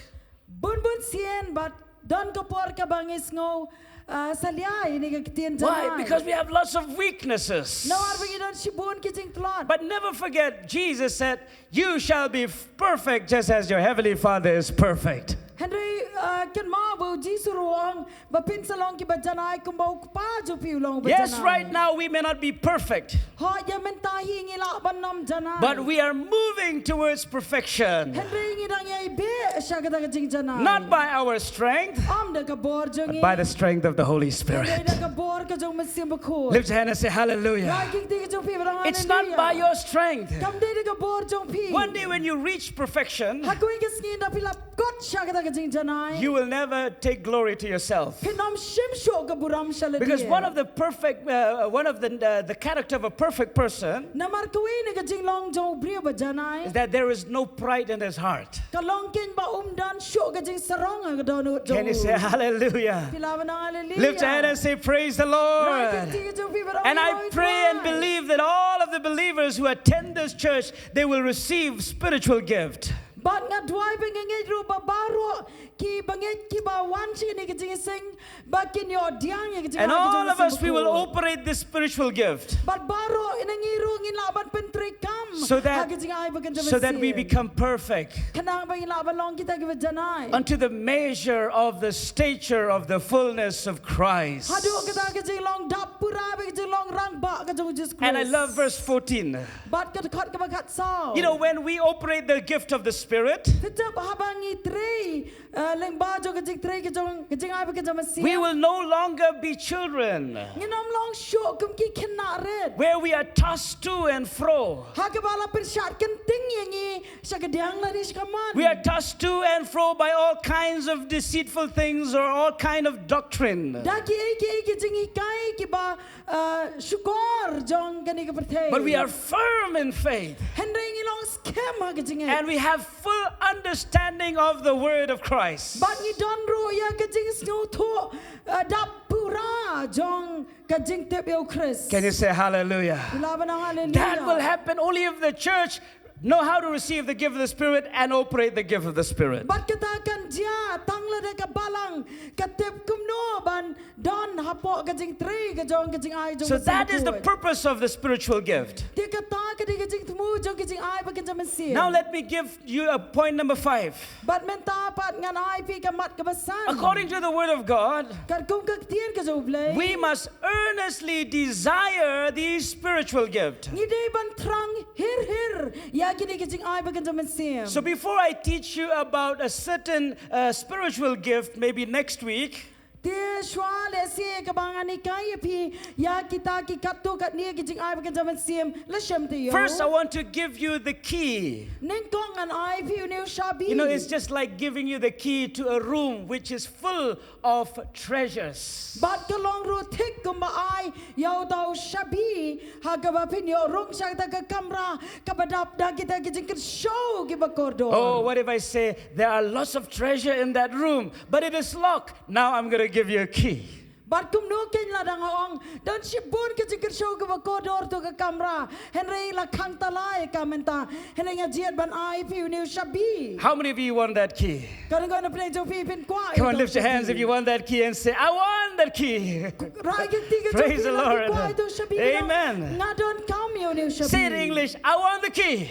Bun bun sien bad don ka por kaba ngi sngew, ah, salia ïa kane ka ktien janai. Why? Because we have lots of weaknesses. Namar ba ngi don shibun ki jingtlot. But never forget, Jesus said, "You shall be perfect just as your heavenly Father is perfect." Hynrei, ah, kynmaw ba u Jisu ruh u ong ba phin sa long kiba janai kumba u Kpa jong phi u long uba janai. Yes, right now we may not be perfect. Hooid, ïa mynta hi ngi lah ban ym janai. But we are moving towards perfection. Hynrei ngi dang ïai beh sha kata ka jingjanai. Not by our strength, ym da ka bor jong ngi, but by the strength of the Holy Spirit. Hynrei da ka bor ka jong u Mynsiem Bakhuid. Lift your hand and say, "Hallelujah." Rai ki kti ki jong phi bad ong, "Hallelujah." It's not by your strength. Kam dei da ka bor jong phi. One day when you reach perfection, ha kawei ka sngi ynda phi la kot sha kata ka jingjanai, you will never take glory to yourself. Phin ym shim shuh ka burom sha lade. Because one of the perfect, uh, one of the, uh, the character of a perfect person Namar kawei na ka jinglong jong u briew ba janai is that there is no pride in his heart. Ka long keiñ ba um don shuh ka jingsarong ha ka dohnud jong u. Can you say hallelujah? Phi lah ban ong hallelujah. Lift your hand and say, "Praise the Lord." Rai ka kti ka jong phi bad ong, "Glory to God." And I pray and believe that all of the believers who attend this church, they will receive spiritual gift. Bad nga duwai bad nga ngeit ruh ba baroh ki bangeit kiba wan sha kane ka jingïaseng ba kin ïoh pdiang ïa ka jingïaseng. And all of us, we will operate this spiritual gift. Bad baroh na ngi ruh ngin lah ban pyntreikam ha ka jingai ba kynja mynsiem, so that we become perfect. Khnang ba ngin lah ban long kita kiba janai. Unto the measure of the stature of the fullness of Christ. Haduh kata ka jinglong dap pura bad ka jinglong rangbah ka jong u Jisu Khrist. And I love verse fourteen. Bad ka dkhot kaba khatsaw. You know, when we operate the gift of the Spirit, Te tip haba ngi trei, uh, lyngba jong ka jingtrei ka jong ka jingai ba kynja mynsiem, we will no longer be children, ngin ym long shuh kum ki khynnah rit, where we are tossed to and fro, ha kaba la pynshad kynting ïa ngi sha kadiang lane sha kamon. We are tossed to and fro by all kinds of deceitful things or all kind of doctrine. Da kiei kiei ki jinghikai kiba, uh, shukor jong kane ka pyrthei. But we are firm in faith. Hynrei ngi long skhem ha ka jingngeit. And we have full understanding of the word of Christ. Bad ngi don ruh ïa ka jingsngewthuh, uh, dap pura jong ka jingtip ïa u Khrist. Can you say hallelujah? Phi lah ban ong hallelujah. That will happen only if the church know how to receive the gift of the Spirit and operate the gift of the Spirit. Bad kata kan jia tang lada ka balang ka tip kumno ban don hapoh ka jingtrei ka jong ka jingai jong ka Mynsiem Bakhuid. So that is the purpose of the spiritual gift. Te kata ka dei ka jingthmu jong ka jingai ba kynja mynsiem. Now let me give you a point number five. Bad mynta pat ngan ai phi ka mat kaba san. According to the word of God, katkum ka ktien ka jong U Blei, we must earnestly desire these spiritual gifts. Ngi dei ban thrang hir hir ïa kine ki jingai ba kynja mynsiem. So before I teach you about a certain, uh, spiritual gift, maybe next week, te shuwa lehse kaba ngan hikai ïa phi ïa kita ki katto katne ki jingai ba kynja mynsiem, la shem taïew. First, I want to give you the key. Nyngkong ngan ai phi une u shabi. You know, it's just like giving you the key to a room which is full of treasures. Bad ka long ruh thik kumba ai ïa uta u shabi ha kaba phin ïoh rung sha kata ka kamra kaba dap da kita ki jingkyrshaw kiba kordor. Oh, what if I say, "There are lots of treasure in that room, but it is locked. Now I'm gonna give you a key." Bad kumno keiñ lada nga ong, don shibun ka jingkyrshaw kaba kordor to ka kamra, hynrei la khang tala ïa ka mynta, hynrei nga jied ban ai phi une u shabi. How many of you want that key? Katno na pdeng jong phi phin kwah ïa uta u shabi? Come on, lift your hands if you want that key and say, "I want that key." Rai ka kti ka jong phi lada phi kwah ïa uta u shabi. Praise the Lord. Amen. Nga donkam ïa une u shabi. Say it in English, "I want the key."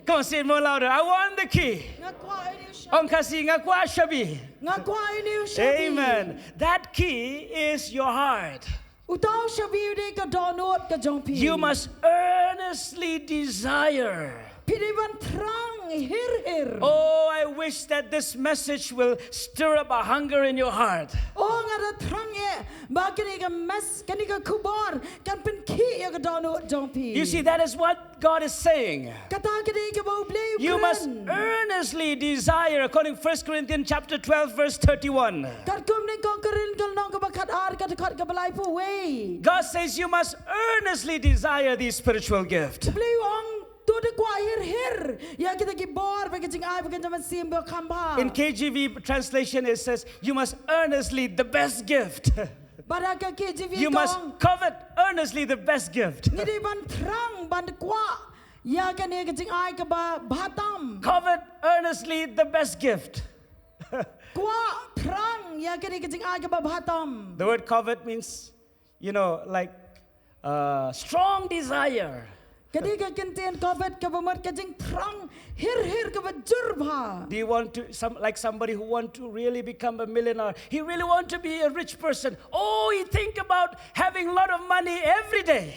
Come on, say it more louder. "I want the key." Nga kwah une u shabi. Ong Khasi, "Nga kwah shabi." Nga kwah une u shabi. Amen. That key is your heart. Uta u shabi u dei ka dohnud ka jong phi. You must earnestly desire. Phi dei ban thrang hir hir. Oh, I wish that this message will stir up a hunger in your heart. Oh, nga da thrang eh ba kane ka mes-, kane ka khubor kan pynkhih ïa ka dohnud jong phi. You see, that is what God is saying. Kata ka dei kaba U Blei u kren. You must earnestly desire, according First Corinthians chapter twelve, verse thirty-one. Katkum Nyngkong Korinth ka lynnong kaba khatar ka dkhot kaba laiphew wei. God says you must earnestly desire these spiritual gifts. U Blei u ong to da kwah hir hir ïa kita ki bor bad ki jingai bad ki jingmynsiem ba kham bha. In K J V translation it says, "You must earnestly the best gift." Bad ha ka K J V, you must covet earnestly the best gift. Ngi dei ban thrang ban kwah ïa kane ka jingai kaba bha tam. Covet earnestly the best gift. Kwah thrang ïa kane ka jingai kaba bha tam. The word covet means, you know, like, uh, strong desire. Ka dei ka kyntien covet kaba mut ka jingthrang hir hir kaba jur bha. Do you want to, some, like somebody who want to really become a millionaire? He really want to be a rich person. Oh, he think about having lot of money every day.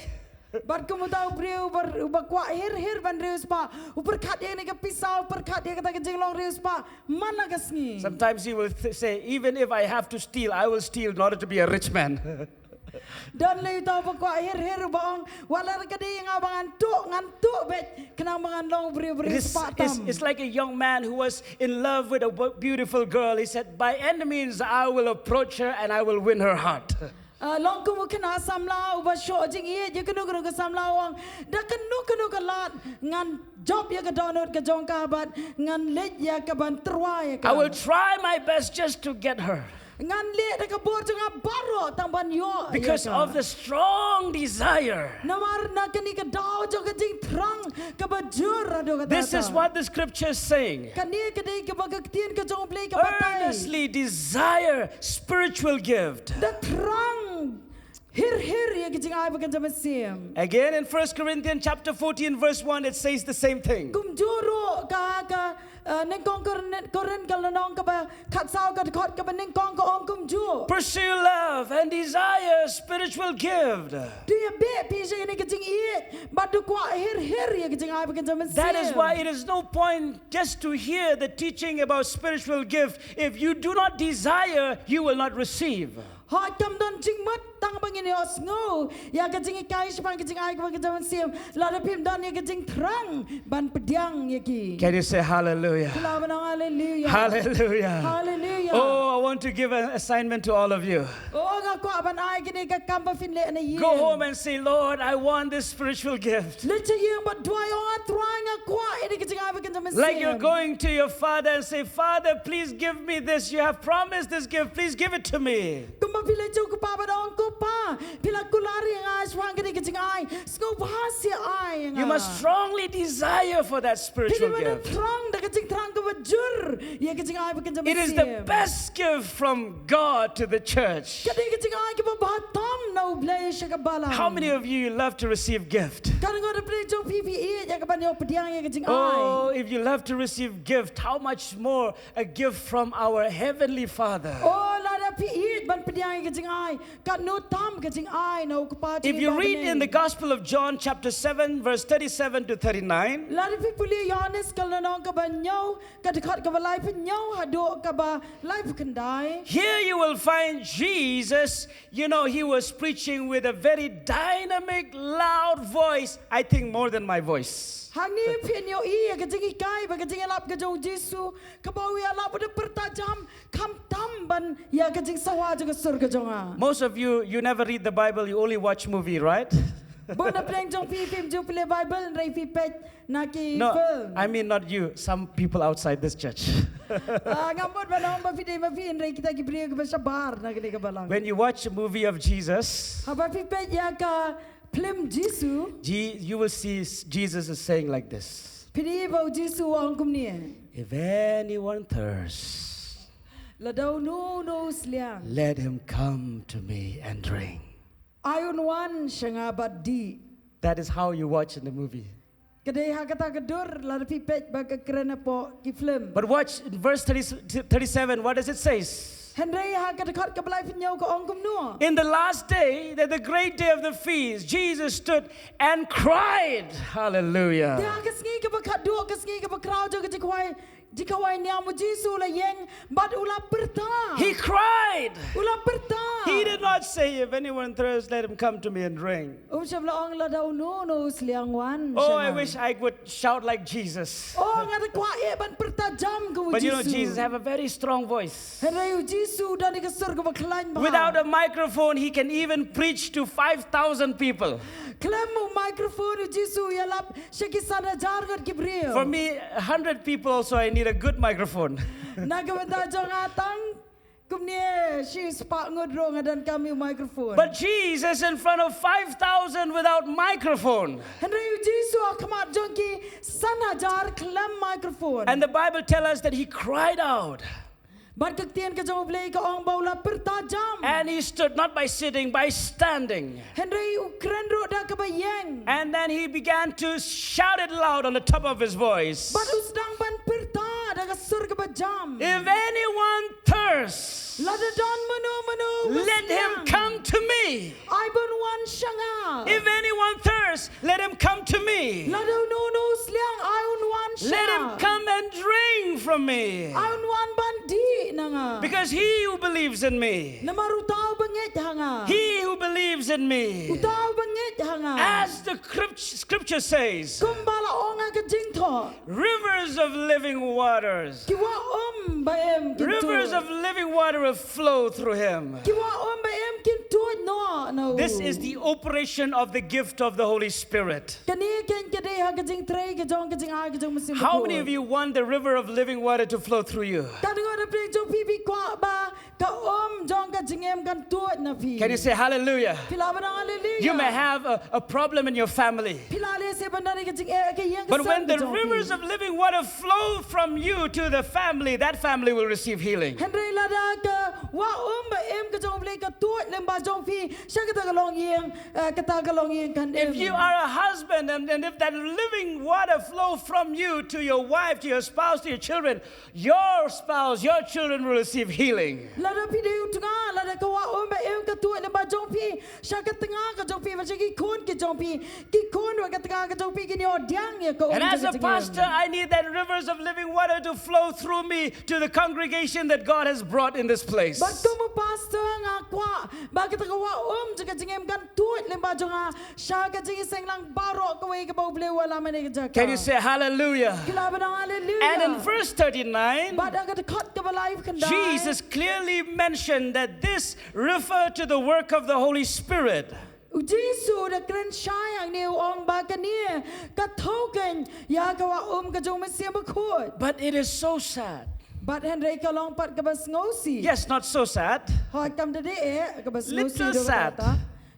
Bad kum uta u briew uba, uba kwah hir hir ban riewspah, u pyrkhat ïa kane ka pisa, u pyrkhat ïa kata ka jinglong riewspah man la ka sngi. Sometimes he will th-, say, "Even if I have to steal, I will steal in order to be a rich man." Don lei to ba kwah hir hir ba ong, wat la ka dei nga ba ngan tuh, ngan tuh beit, khnang ba ngan long briew briew. It is, spah it's, tam. It's like a young man who was in love with a wo- beautiful girl. He said, "By any means, I will approach her and I will win her heart." Ah, long kum u khynnah samla uba shoh jingïeit ïa kano kano ka samla, u ong da kano kano ka lad ngan jop ïa ka dohnud ka jong ka bad ngan leit ïa ka ban tyrwa ïa ka. I will try my best just to get her. Ngan leh da ka bor jong nga baroh tang ban ïoh ïa ka. Because of the strong desire. Namar na kane ka daw jong ka jingthrang kaba jur haduh katta. This is what the scripture is saying. Kane ka dei kaba ka ktien ka jong U Blei ka batai. Earnestly desire spiritual gift. Da thrang hir hir ïa ka jingai ba kynja mynsiem. Again, in First Corinthians chapter fourteen, verse one, it says the same thing. Kumjuh ruh ka, ka, uh, nyngkong Korin, Korin ka lynnong kaba khatsaw, ka dkhot kaba nyngkong ka ong kumjuh. Pursue love and desire spiritual gift. To ïa beh phi ïa kane ka jingïeit bad to kwah hir hir ïa ka jingai ba kynja mynsiem. That is why it is no point just to hear the teaching about spiritual gift. If you do not desire, you will not receive. Hooid, kam don jingmut tang ba ngin ïohsngew ïa ka jinghikai shaphang ka jingai kaba kynja mynsiem lada phim don ïa ka jingthrang ban pdiang ïa ki. Can you say hallelujah? Phi lah ban ong hallelujah. Hallelujah. Hallelujah. Oh, I want to give an assignment to all of you. Oh, nga kwah ban ai kane ka kam ba phin leh na ïing. Go home and say, "Lord, I want this spiritual gift." Leit sha ïing bad duwai, ong, A Trai, nga kwah ïa kane ka jingai ba kynja mynsiem. Like you're going to your father and say, "Father, please give me this. You have promised this gift. Please give it to me." Kumba phi leit sha u kpa bad ong, "Ko Pa, phi la kular ïa nga shaphang kane ka jingai. Sngewbha sa ai ïa nga." You must strongly desire for that spiritual gift. Phi dei ban thrang da ka jingthrang kaba jur ïa ka jingai ba kynja mynsiem. It is the best gift from God to the church. Ka dei ka jingai kaba bha tam na U Blei sha ka balang. How many of you love to receive gift? Katno ngut na pdeng jong phi phi ïeit ïa ka ban ïoh pdiang ïa ka jingai? Oh, if you love to receive gift, how much more a gift from our Heavenly Father? Oh, lada phi ïeit ban pdiang ïa ka jingai, katno tam ka jingai na u Kpa jong ngi ba ha bneng. If you read in the Gospel of John chapter seven, verse thirty-seven to thirty-nine. Lada phi pule Ïoannis ka lynnong kaba hynñiew, ka dkhot kaba laiphew hynñiew haduh kaba laiphew khyndai. Here you will find Jesus, you know, he was preaching with a very dynamic, loud voice, I think more than my voice. Hangne phin ïohi ïa ka jinghikai bad ka jingïalap ka jong u Jisu, kaba u ïalap u da pyrta jam, khamtam ban ïa ka jingsawa jong ka sur ka jong nga. Most of you, you never read the Bible, you only watch movie, right? Bun na pdeng jong phi phim ju pule Bible, hynrei phi peit na ki film. No, I mean not you, some people outside this church. Ah, ngam mut ban ong ba phi dei ma phi, hynrei kita ki briew kiba shabar na kane ka balang. When you watch a movie of Jesus, haba phi peit ïa ka phlim Jisu, Je- you will see s- Jesus is saying like this. Phi dei ba u Jisu u ong kumne. If anyone thirst, lada uno uno u sliang, let him come to me and drink. Ai un wan sha nga bad dih. That is how you watch in the movie. Ka dei ha kata ka dur lada phi peit ba ka kren hapoh ki film. But watch in verse thirty, thirty-seven, what does it says? Hynrei ha ka dkhot kaba laiphew hynñiew ka ong kumno? In the last day, that the great day of the feast, Jesus stood and cried. Hallelujah. Te ha ka sngi kaba khatduh, ka sngi kaba khraw jong ka jingkhawai, jingkhawai niam, u Jisu u la ïeng bad u la pyrta. He cried. U la pyrta. He did not say, "If anyone thirsts, let him come to me and drink." Um shym la ong lada uno uno u sliang wan sha nga. Oh, I wish I could shout like Jesus. Oh, nga da kwah eh ban pyrta jam kum u Jisu. But you know, Jesus have a very strong voice. Hynrei u Jisu u don ïa ka sur kaba khlaiñ bha. Without a microphone, he can even preach to five thousand people. Khlem u microphone u Jisu u ïalap sha ki san hajar ngut ki briew. For me, a hundred people also, I need a good microphone. Na ka bynta jong nga tang kumne shi spah ngut ruh nga donkam ïa u microphone. But Jesus in front of five thousand without microphone. Hynrei u Jisu ha khmat jong ki san hajar khlem microphone. And the Bible tell us that he cried out. Bad ka ktien ka jong U Blei ka ong ba u la pyrta jam. And he stood not by sitting, by standing. Hynrei u kren ruh da kaba ïeng. And then he began to shout it loud on the top of his voice. Bad u sdang ban pyrta da ka sur kaba jam. If anyone thirsts, lada don mano mano ba sliang, let him come to me. Ai ba un wan sha nga. If anyone thirsts, let him come to me. Lada uno uno u sliang, ai un wan sha nga. Let him come and Drink from me. Ai un wan ban dih na nga. Because he who believes in me, Namar uta uba ngeit ha nga. he who believes in me, Uta uba ngeit ha nga. As the script- scripture says, Kumba la ong ha ka jingthoh. Rivers of living waters. Ki wah um ba em kin Rivers tuid. Of living water will flow through him. Ki wah um ba em kin tuid noh na u. This is the operation of the gift of the Holy Spirit. Kane ken ka dei ha ka jingtrei ka jong ka jingai ka jong u Mynsiem Bakhuid. How many of you want the river of living water to flow through you? Katno na pdeng jong phi phi kwah ba ka um jong ka jingim kan tuid na phi. Can you say hallelujah? Phi lah ban ong hallelujah. You may have a, a problem in your family. Phi lah lehse ban don ka jingeh ka ïing ka But sem when ka the jong phi. Rivers of living water flow from you to the family, that family will receive healing. Hynrei lada ka wah um ba em ka jong u Blei ka tuid lyngba jong phi sha kata ka longïing, eh, kata ka longïing kan im. If you are a husband and, and if that living water flow from you to your wife, to your spouse, to your children, your spouse, your children will receive healing. Lada phi dei u tnga, lada ka wah um ba em ka tuid lyngba jong phi sha ka tnga ka jong phi, ba sha ki khun ki jong phi, ki khun wa ka tnga ka jong phi kin ïoh pdiang ïa ka um. And as Jong a ka jingim. Pastor, I need that rivers of living water to flow through me to the congregation that God has brought in this place. Bad kum u pastor nga kwah ba kata ka wah um jong ka jingim kan tuid lyngba jong nga sha ka jingïaseng lang baroh kawei kaba u Blei u wallam ha kane ka jaka. Can you say hallelujah? Phi lah ban ong hallelujah. And in verse thirty-nine, Bad ha ka dkhot kaba laiphew khyndai. Jesus clearly mentioned that this referred to the work of the Holy Spirit. U Jisu u da kren shai hangne u ong ba kane ka thoh kein ïa ka wah um ka jong u Mynsiem Bakhuid. But it is so sad. Bad hynrei ka long pat kaba sngewsih. Yes, not so sad. Hooid, kam da dei eh kaba sngewsih. Little sad.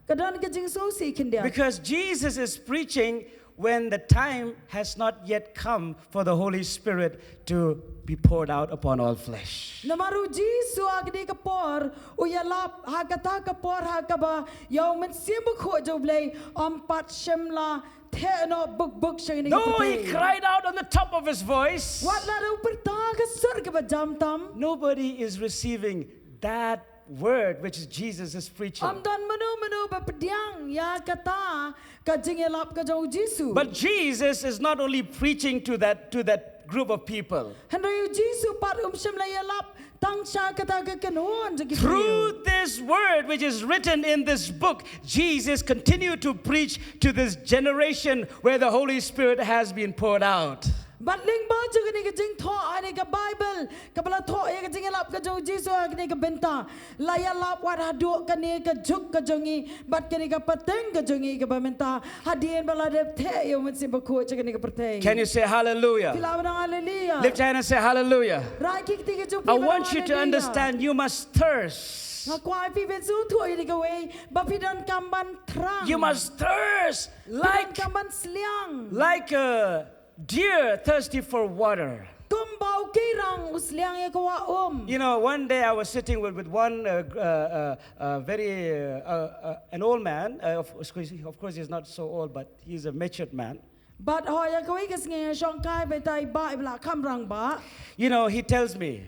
Ka don ka jingsngewsih khyndiat. Because Jesus is preaching when the time has not yet come for the Holy Spirit to be poured out upon all flesh. Namar u Jisu ha kane ka por u ïalap ha kata ka por ha kaba ïa u Mynsiem Bakhuid jong u Blei ym pat shym la theh noh buk buk sha kane ka pyrthei. Though he cried out on the top of his voice, Wat la u pyrta ha ka sur kaba jam tam. Nobody is receiving that word which Jesus is preaching. Ym don mano mano ba pdiang ïa kata ka jingïalap ka jong u Jisu. But Jesus is not only preaching to that to that group of people. Hynrei u Jisu pat um shym la ïalap tang sha kata ka kynhun jong ki briew. Through this word which is written in this book, Jesus continued to preach to this generation where the Holy Spirit has been poured out. Bad lyngba jong kane ka jingthoh ha kane ka Baibl kaba la thoh ïa ka jingïalap ka jong u Jisu ha kane ka bynta, la ïalap wat haduh kane ka juk ka jong ngi bad kane ka pateng ka jong ngi kaba mynta hadien ba la dep theh ïa u Mynsiem Bakhuid sha kane ka pyrthei. Can you say hallelujah? Phi lah ban ong hallelujah. Lift your hand and say hallelujah. Rai ki kti ki jong phi I ban ong want you to hallelujah. Understand you must thirst. Nga kwah phi ban sngewthuh ïa kawei ba phi donkam ban thrang. You must thirst Phi like donkam ban sliang. Like a deer thirsty for water. Kumba u keirang u sliang ïa ka wah um. You know, one day I was sitting with, with one uh, uh, uh, uh, very, uh, uh, uh, an old man. Uh, of, of course, of course, he's not so old, but he's a matured man. Bad hooid ïa kawei ka sngi nga shong kai bad i bah iba la kham rangbah. You know, he tells me,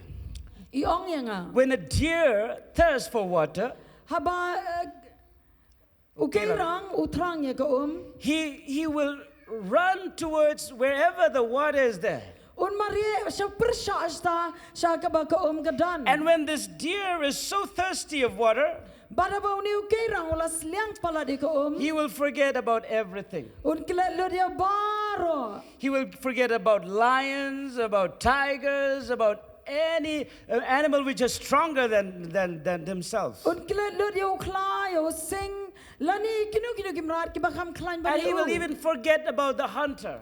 I ong ïa nga. When a deer thirsts for water, Haba, eh, u keirang u thrang ïa ka um. he, he will run towards wherever the water is there. Un mareh sha pyrshah sha, sha kaba ka um ka don. And when this deer is so thirsty of water, Bad haba une u keirang u la sliang palat ïa ka um. He will forget about everything. Un klet lut ïa baroh. He will forget about lions, about tigers, about any uh, animal which is stronger than, than, than himself. Un klet lut ïa u khla, ïa u sing, lane kino kino ki mrad kiba kham khlaiñ ban ïa u. And he will even forget about the hunter.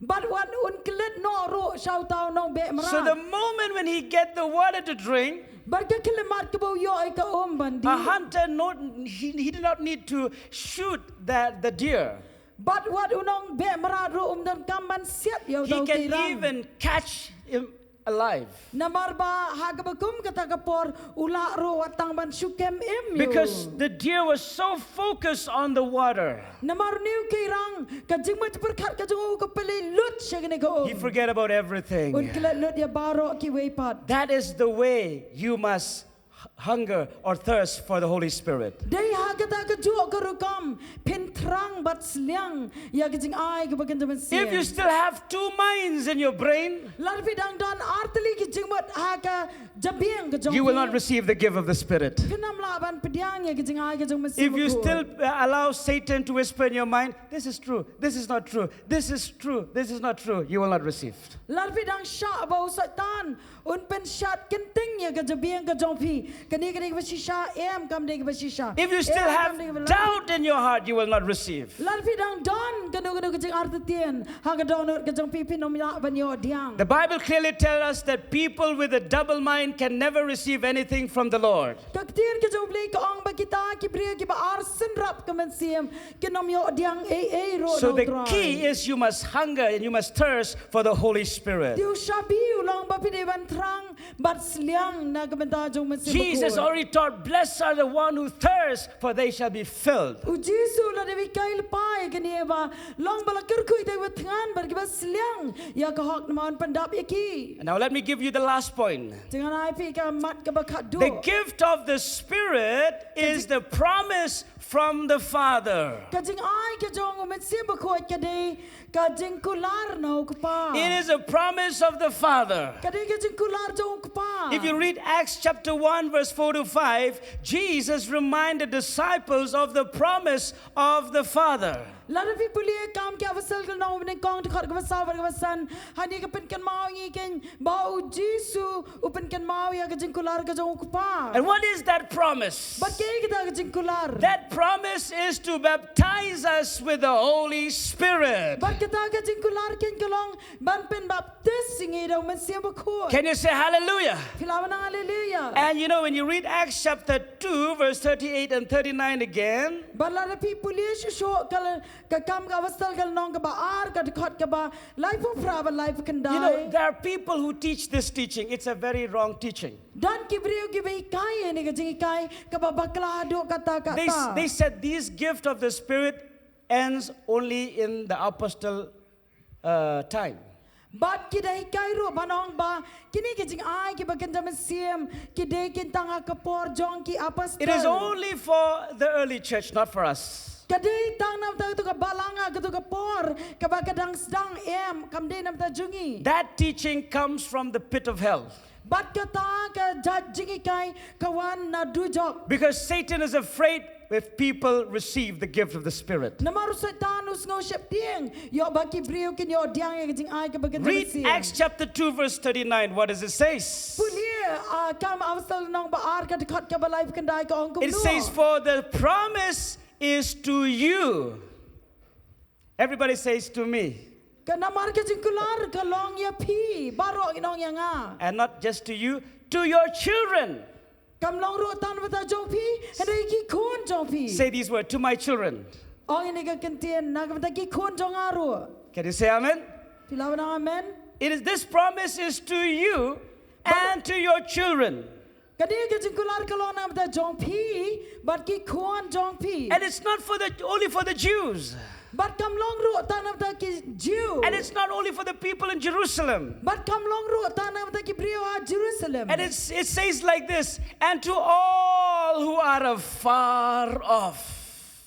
Bad wat un klet noh ruh sha uta u nongbeh mrad. So the moment when he get the water to drink, Bad ka khyllipmat kaba u ïoh ïa ka um ban dih. A hunter, not, he, he did not need to shoot that, the deer. Bad wat u nongbeh mrad ruh um donkam ban siat ïa uta u keirang. He can even catch him alive. Namar ba ha kaba kum kata ka por u lah ruh wat tang ban shu kem im ïa u. Because the deer was so focused on the water. Namar une u keirang ka jingmut pyrkhat ka jong u ka pynlut sha kane ka um. He forget about everything. Un klet lut ïa baroh kiwei pat. That is the way you must hunger or thirst for the Holy Spirit. Dei ha kata ka juh ka rukom phin thrang bad sliang ïa ka jingai kaba kynja mynsiem. If you still have two minds in your brain, lada phi dang don artylli ki jingmut ha ka jabieng ka jong phi, you will not receive the gift of the Spirit. Phin ym lah ban pdiang ïa ka jingai ka jong u Mynsiem Bakhuid. If you still uh, allow Satan to whisper in your mind, this is true, this is not true, this is true, this is not true, you will not receive. Lada phi dang shah ba u Soitan un pynshad kynting ïa ka jabieng ka jong phi, kane ka dei kaba shisha, em kam dei kaba shisha. If you still have doubt in your heart, you will not receive. Lada phi dang don kano kano ka jingartatien ha ka dohnud ka jong phi, phin ym lah ban ïoh diang. The Bible clearly tells us that people with a double mind can never receive anything from the Lord. Ka ktien ka jong u Blei ka ong ba kita ki briew kiba ar synrap ka mynsiem kin ym ïoh diang ei ei ruh na u Trai. So the key is you must hunger and you must thirst for the Holy Spirit. Te u shabi u long ba phi dei ban thrang bad sliang na ka bynta jong u Mynsiem Bakhuid. Jesus already taught, "Blessed are the one who thirst, for they shall be filled." U Jisu u la dep hikai lypa ïa kane ba long ba la kyrkhu ïa kita kiba thngan bad kiba sliang ïa ka hok namar un pyndap ïa ki. And now let me give you the last point. Te ngan ai phi ka mat kaba khatduh. The gift of the Spirit is the promise from the Father. Ka jingai ka jong u Mynsiem Bakhuid ka dei ka jingkular na u Kpa. It is a promise of the Father. Ka dei ka jingkular jong u Kpa. If you read Acts chapter one, verse four to five, Jesus reminded disciples of the promise of the Father. Lada phi pule Kam ki Apostol ka lynnong banyngkong, dkhot kaba saw bad kaba san, hangne ka pynkynmaw ïa ngi kein ba u Jisu u pynkynmaw ïa ka jingkular ka jong u Kpa. And what is that promise? Bad kaei kata ka jingkular? That promise is to baptize us with the Holy Spirit. Bad kata ka jingkular kein ka long ban pynbaptis ïa ngi da u Mynsiem Bakhuid. Can you say hallelujah? Phi lah ban ong hallelujah. And you know, when you read Acts chapter two, verse thirty-eight and thirty-nine again, bad lada phi pule shuh shuh ka Ka Kam ki Apostol ka lynnong kaba ar, ka dkhot kaba laiphew phra bad laiphew khyndai. You know, there are people who teach this teaching. It's a very wrong teaching. Don ki briew kiba hikai ïa kane ka jinghikai kaba bakla haduh katta katta. They, they said this gift of the Spirit ends only in the apostle uh, time. Bad ki da hikai ruh ban ong ba kine ki jingai kiba kynja mynsiem ki dei kein tang ha ka por jong ki apostol. It is only for the early church, not for us. Ka dei tang namar kata ka balang, kata ka por kaba ka dang sdang, em, kam dei namar jong ngi. That teaching comes from the pit of hell. Bad kata ka jait jinghikai ka wan na dujok. Because Satan is afraid if people receive the gift of the Spirit. Namar u Soitan u sngew sheptieng ïoh ba ki briew kin ïoh diang ïa ka jingai kaba kynja mynsiem. Read Acts chapter two, verse thirty-nine. What does it say? Pule, ah, Kam ki Apostol lynnong ba ar, ka dkhot kaba laiphew khyndai, ka ong kumno? It says, "For the promise is to you." Everybody says, "To me." Ka namar ka jingkular ka long ïa phi baroh, ngin ong ïa nga. And not just to you, to your children. Kam long ruh tang na bynta jong phi, hynrei ki khun jong phi. Say these words, "To my children." Ong ïa kane ka kyntien na ka bynta ki khun jong nga ruh. Can you say amen? Phi lah ban ong amen? It is, this promise is to you and to your children. Kane ka jingkular ka long na ka bynta jong phi bad ki khun jong phi. And it's not for the, only for the Jews. Bad kam long ruh tang na ka bynta ki Jiw. And it's not only for the people in Jerusalem. Bad kam long ruh tang na ka bynta ki briew ha Jerusalem. And it's, it says like this, "And to all who are afar off."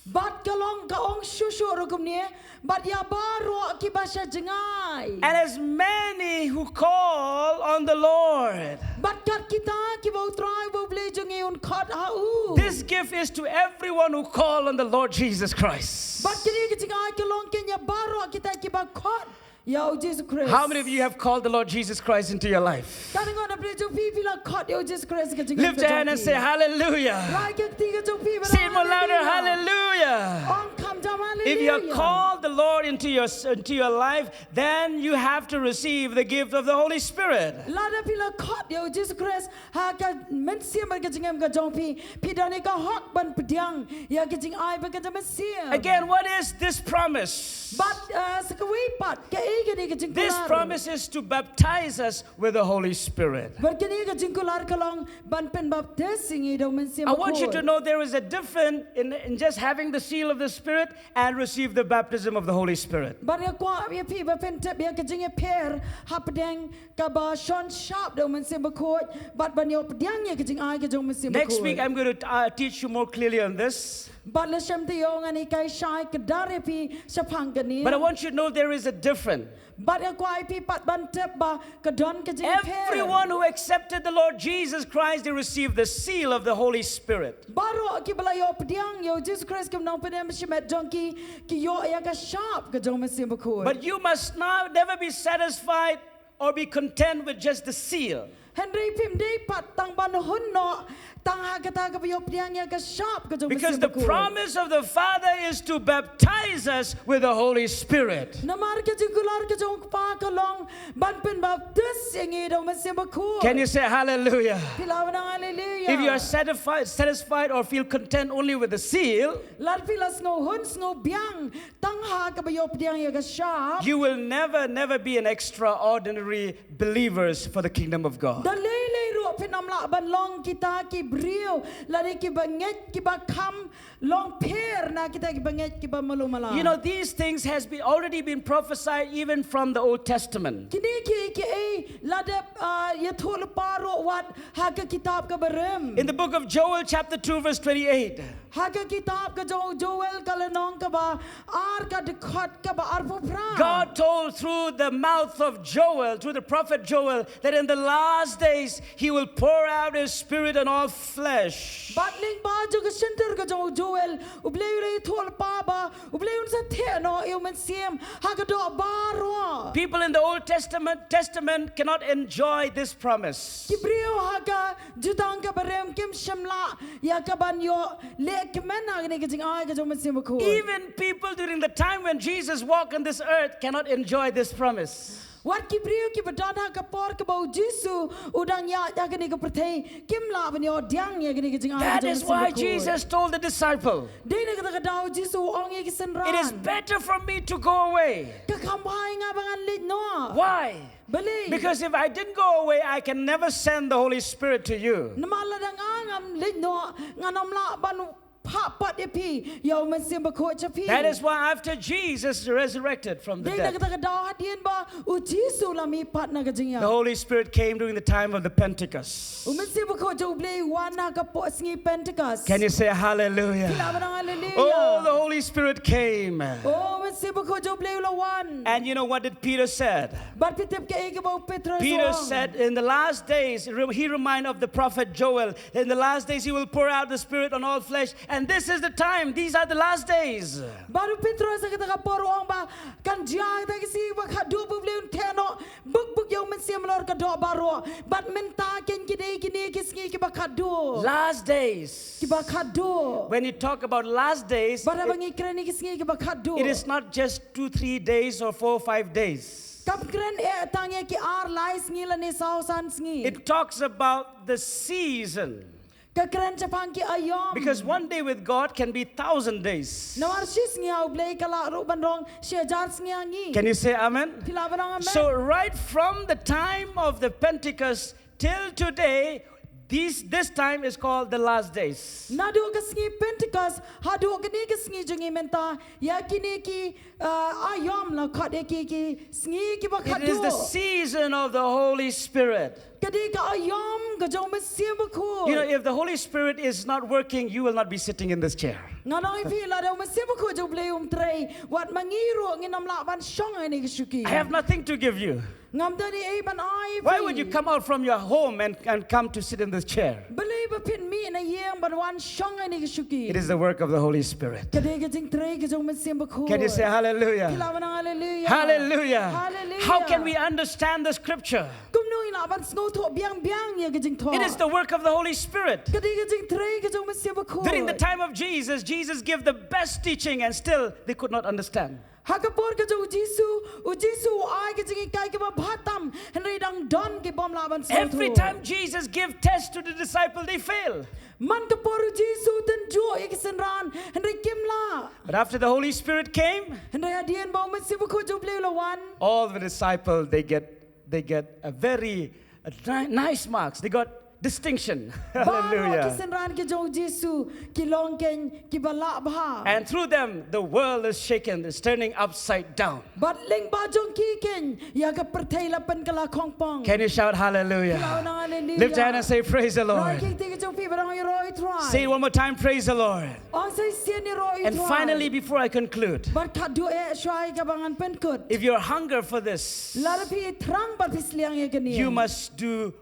Bad ka long, ka ong shuh shuh ruh kumne, bad ïa baroh kiba sha jngai. And as many who call on the Lord. Bad kat kita kiba u Trai uba u Blei jong ngi un khot ha u. This gift is to everyone who call on the Lord Jesus Christ. Bad kane ka jingai ka long kein ïa baroh kita kiba khot ïa u Jisu Khrist. How many of you have called the Lord Jesus Christ into your life? Katno ngut na pdeng jong phi phi la khot ïa u Jisu Khrist ha ka jingim ka jong phi? Lift your hand and say, "Hallelujah." Rai ka kti ka jong phi bad ong, "Hallelujah." Say it more louder, "Hallelujah." Ong kham jam, "Hallelujah." If you have called the Lord into your, into your life, then you have to receive the gift of the Holy Spirit. Lada phi la khot ïa u Jisu Khrist ha ka mynsiem bad ka jingim ka jong phi, phi don ïa ka hok ban pdiang ïa ka jingai bad ka jingmynsiem. Again, what is this promise? Bad, uh, sa kawei pat, kaei kane ka jingkular? This promise is to baptize us with the Holy Spirit. Bad kane ka jingkular ka long ban pynbaptis ïa ngi da u Mynsiem Bakhuid. I want you to know there is a difference in, in just having the seal of the Spirit and receive the baptism of the Holy Spirit. Bad nga kwah ïa phi ba phin tip ïa ka jingïapher hapdeng kaba shon shap da u Mynsiem Bakhuid bad ban ïoh pdiang ïa ka jingai ka jong u Mynsiem Bakhuid. Next week, I'm going to, uh, teach you more clearly on this. Bad la shem te ïoh ngan hikai shai kdar ïa phi shaphang kane. But I want you to know there is a difference. Bad nga kwah ïa phi pat ban tip ba ka don ka jingpher. Everyone who accepted the Lord Jesus Christ, they received the seal of the Holy Spirit. Baroh kiba la ïoh pdiang ïa u Jisu Khrist kum u nongpynim shimet jong ki, ki ïoh ïa ka shap ka jong u Mynsiem Bakhuid. But you must not never be satisfied or be content with just the seal. Hynrei phim dei pat tang ban hun noh tang ha kata kaba ïoh pdiang ïa ka shap ka jong u Because Mynsiem the Bakhuid. Promise of the Father is to baptize us with the Holy Spirit. Namar ka jingkular ka jong u Kpa ka long ban pynbaptis ïa ngi da u Mynsiem Bakhuid. Can you say hallelujah? Phi lah ban ong haleluia. If you are satisfied, satisfied or feel content only with the seal, Lada phi la sngewhun sngewbiang tang ha kaba ïoh pdiang ïa ka shap. You will never, never be an extraordinary believers for the kingdom of God. Da lei lei ruh phin ym lah ban long kita ki briew lane kiba ngeit kiba kham long pher na kita kiba ngeit kiba malu mala. You know, these things has been already been prophesied even from the Old Testament. Kine kiei kiei la dep, ah, ïathuh lypa ruh wat ha ka kitab kaba rim. In the book of Joel, chapter two, verse twenty-eight, Ha ka kitab ka jong u Joel ka lynnong kaba ar ka dkhot kaba arphew phra. God told through the mouth of Joel, through the prophet Joel, that in the last days he will pour out his spirit on all flesh. Bad lyngba jong ka shyntur ka jong u Joel, u Blei u la ïathuh lypa ba u Blei un sa theh noh ïa u Mynsiem ha ka doh baroh. People in the Old Testament, Testament cannot enjoy this promise. Ki briew ha ka Jutang kaba rim kim shym lah ïa kaban ïoh lehkmen ha kane ka jingai ka jong u Mynsiem Bakhuid. Even people during the time when Jesus walked on this earth cannot enjoy this promise. Wat ki briew kiba don ha ka por kaba u Jisu u dang ïaid ha kane ka pyrthei kim lah ban ïoh pdiang ïa kane ka jingai ka That jong u is Mynsiem why Bakhuid. Jesus told the disciple, Dei na kata ka daw u Jisu u ong ïa ki synran. "It is better for me to go away." Ka kham bha ïa nga ba ngan leit noh. Why? Balei? Because if I didn't go away, I can never send the Holy Spirit to you. Namar lada nga ngam leit noh ngan ym lah ban phah pat ïa phi ïa u Mynsiem Bakhuid sha phi. That is why after Jesus resurrected from the Dei na dead, kata ka daw hadien ba u Jisu u la mihpat na ka jingïap. The Holy Spirit came during the time of the Pentecost. U Mynsiem Bakhuid jong u Blei u wan ha ka por sngi Pentecost. Can you say hallelujah? Phi lah ban ong haleluia. Oh, the Holy Spirit came. Oh, u Mynsiem Bakhuid jong u Blei u la wan. And you know what did Peter said? Bad phi tip kaei kaba u Petros u Peter ong. Said, in the last days, re- he reminded of the prophet Joel, in the last days he will pour out the Spirit on all flesh, and this is the time, these are the last days. Bad u Petros ha kata ka por u ong ba kan jia kata ka sngi ba khadduh ba u Blei un theh noh buk buk ïa u Mynsiem halor ka doh baroh. Bad mynta kein ki dei kine ki sngi kiba khadduh. Last days. Kiba khadduh. When you talk about last days, Bad haba it, ngi kren ïa ki sngi kiba khadduh. It is not just two, three days or four, five days. Kam kren eh tang ïa ki ar lai sngi lane saw san sngi. It talks about the season. Ka kren shaphang ki aïom. Because one day with God can be thousand days. Namar shi sngi ha u Blei ka lah ruh ban long shi hajar sngi ha ngi. Can you say amen? Phi lah ban ong amen. So right from the time of the Pentecost till today, this, this time is called the last days. Naduh ka sngi Pentecost haduh kane ka sngi jong ngi mynta ïa kine ki, uh, aïom la khot ïa ki ki sngi kiba khadduh. It is the season of the Holy Spirit. Ka dei ka aïom ka jong u Mynsiem Bakhuid. You know, if the Holy Spirit is not working, you will not be sitting in this chair. Ngan ong ïa phi lada u Mynsiem Bakhuid jong u Blei um trei wat ma ngi ruh ngin ym lah ban shong ha kane ka shuki. I have nothing to give you. Ngam don ei ei ban ai ïa phi. Why would you come out from your home and, and come to sit in this chair? Balei ba phin mih na ïing ban wan shong ha kane ka shuki. It is the work of the Holy Spirit. Ka dei ka jingtrei ka jong u Mynsiem Bakhuid. Can you say hallelujah? Phi lah ban ong haleluia. Hallelujah. Hallelujah. How can we understand the scripture? Kumno ngin lah ban sngewthuh biang biang ïa ka jingthoh. It is the work of the Holy Spirit. Ka dei ka jingtrei ka jong u Mynsiem Bakhuid. During the time of Jesus, Jesus gave the best teaching and still they could not understand. Ha ka por ka jong u Jisu, u Jisu u ai ka jinghikai kaba bha tam, hynrei dang don ki bym lah ban sngewthuh. Every time Jesus gave test to the disciple, they fail. Man ka por u Jisu u tynjuh ïa ki synran, hynrei kim lah. But after the Holy Spirit came, Hynrei hadien ba u Mynsiem Bakhuid jong u Blei u la wan. All the disciples, they get, they get a very a ni- nice marks. They got distinction. Baroh ki Hallelujah. synran ki jong u Jisu ki long kein kiba lah bha. And through them, the world is shaken, it's turning upside down. Bad lyngba jong ki kein ïa ka pyrthei la pynkylla khongpong. Can you shout hallelujah? Hallelujah. Lift your hand and say, "Praise the Lord." Rah ïa ki kti ki jong phi bad ong, ïaroh ïa u Trai. Say it one more time, "Praise the Lord." Ong sa shisien, ïaroh ïa u Trai. And finally, before I conclude, Bad khatduh eh shuwa ïa kaba ngan pynkut. If you're hunger for this, Lada phi thrang bad phi sliang ïa kane, you must do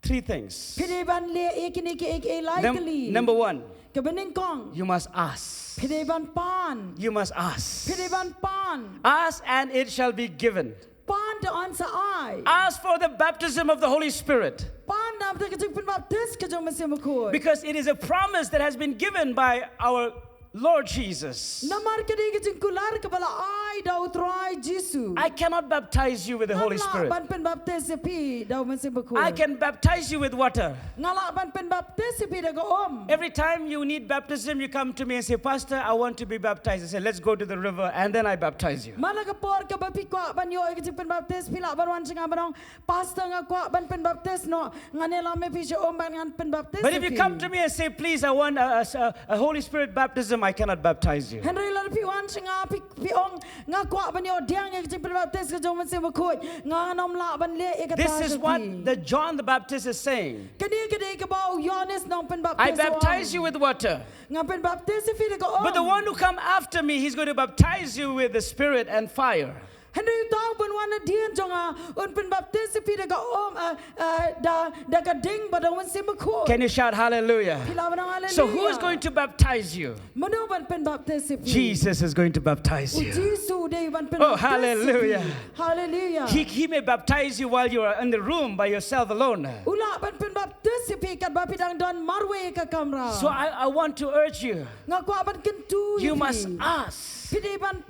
three things. Phi dei ban leh ïa kine kiei kiei lai Num- tylli. number one, Kaba nyngkong, you must ask. phi dei ban pan. You must ask. Phi dei ban pan. Ask and it shall be given. Pan, to yn sa ai. Ask for the baptism of the Holy Spirit. Pan namar ka jingpynbaptis ka jong u Mynsiem Bakhuid. Because it is a promise that has been given by our Lord Jesus. Namar ka dei ka jingkular kaba la ai da u Trai Jisu. I cannot baptize you with the Holy Ngam lah Spirit. ban pynbaptis ïa phi da u Mynsiem Bakhuid. I can baptize you with water. Nga lah ban pynbaptis ïa phi da ka um. Every time you need baptism, you come to me and say, "Pastor, I want to be baptized." I say, "Let's go to the river, and then I baptize you." Man la ka por kaba phi kwah ban ïoh ïa ka jingpynbaptis, phi lah ban wan sha nga ban ong, "Pastor, nga kwah ban pynbaptis noh." Ngan ïalam ïa phi sha um bad ngan pynbaptis ïa phi. But if you come to me and say, "Please, I want a, a, a Holy Spirit baptism," I cannot baptize you. Hynrei lada phi wan sha nga, phi, phi ong, "Nga kwah ban ïoh pdiang ïa ka jingpynbaptis ka jong u Mynsiem Bakhuid," nga ngam lah ban leh ïa kata sha phi. This is what the John the Baptist is saying. Kane ka dei kaba u Ïoannis Nongpynbaptis u ong. I baptize you with water. Nga pynbaptis ïa phi da ka um. But the one who come after me, he's going to baptize you with the Spirit and fire. Hynrei uta uban wan hadien jong nga, un pynbaptis ïa phi da ka um, eh, eh, da, da ka ding bad da u Mynsiem Bakhuid. Can you shout hallelujah? Phi lah ban ong hallelujah. So who is going to baptize you? Mano ban pynbaptis ïa phi? Jesus is going to baptize you. U Jisu u dei ban pynbaptis ïa phi. Oh, hallelujah. Hallelujah. He, he may baptize you while you are in the room by yourself alone. U lah ban pynbaptis ïa phi katba phi dang don marwei ha ka kamra. So I, I want to urge you. Nga kwah ban kyntu ïa phi. You must ask. Phi dei ban pan.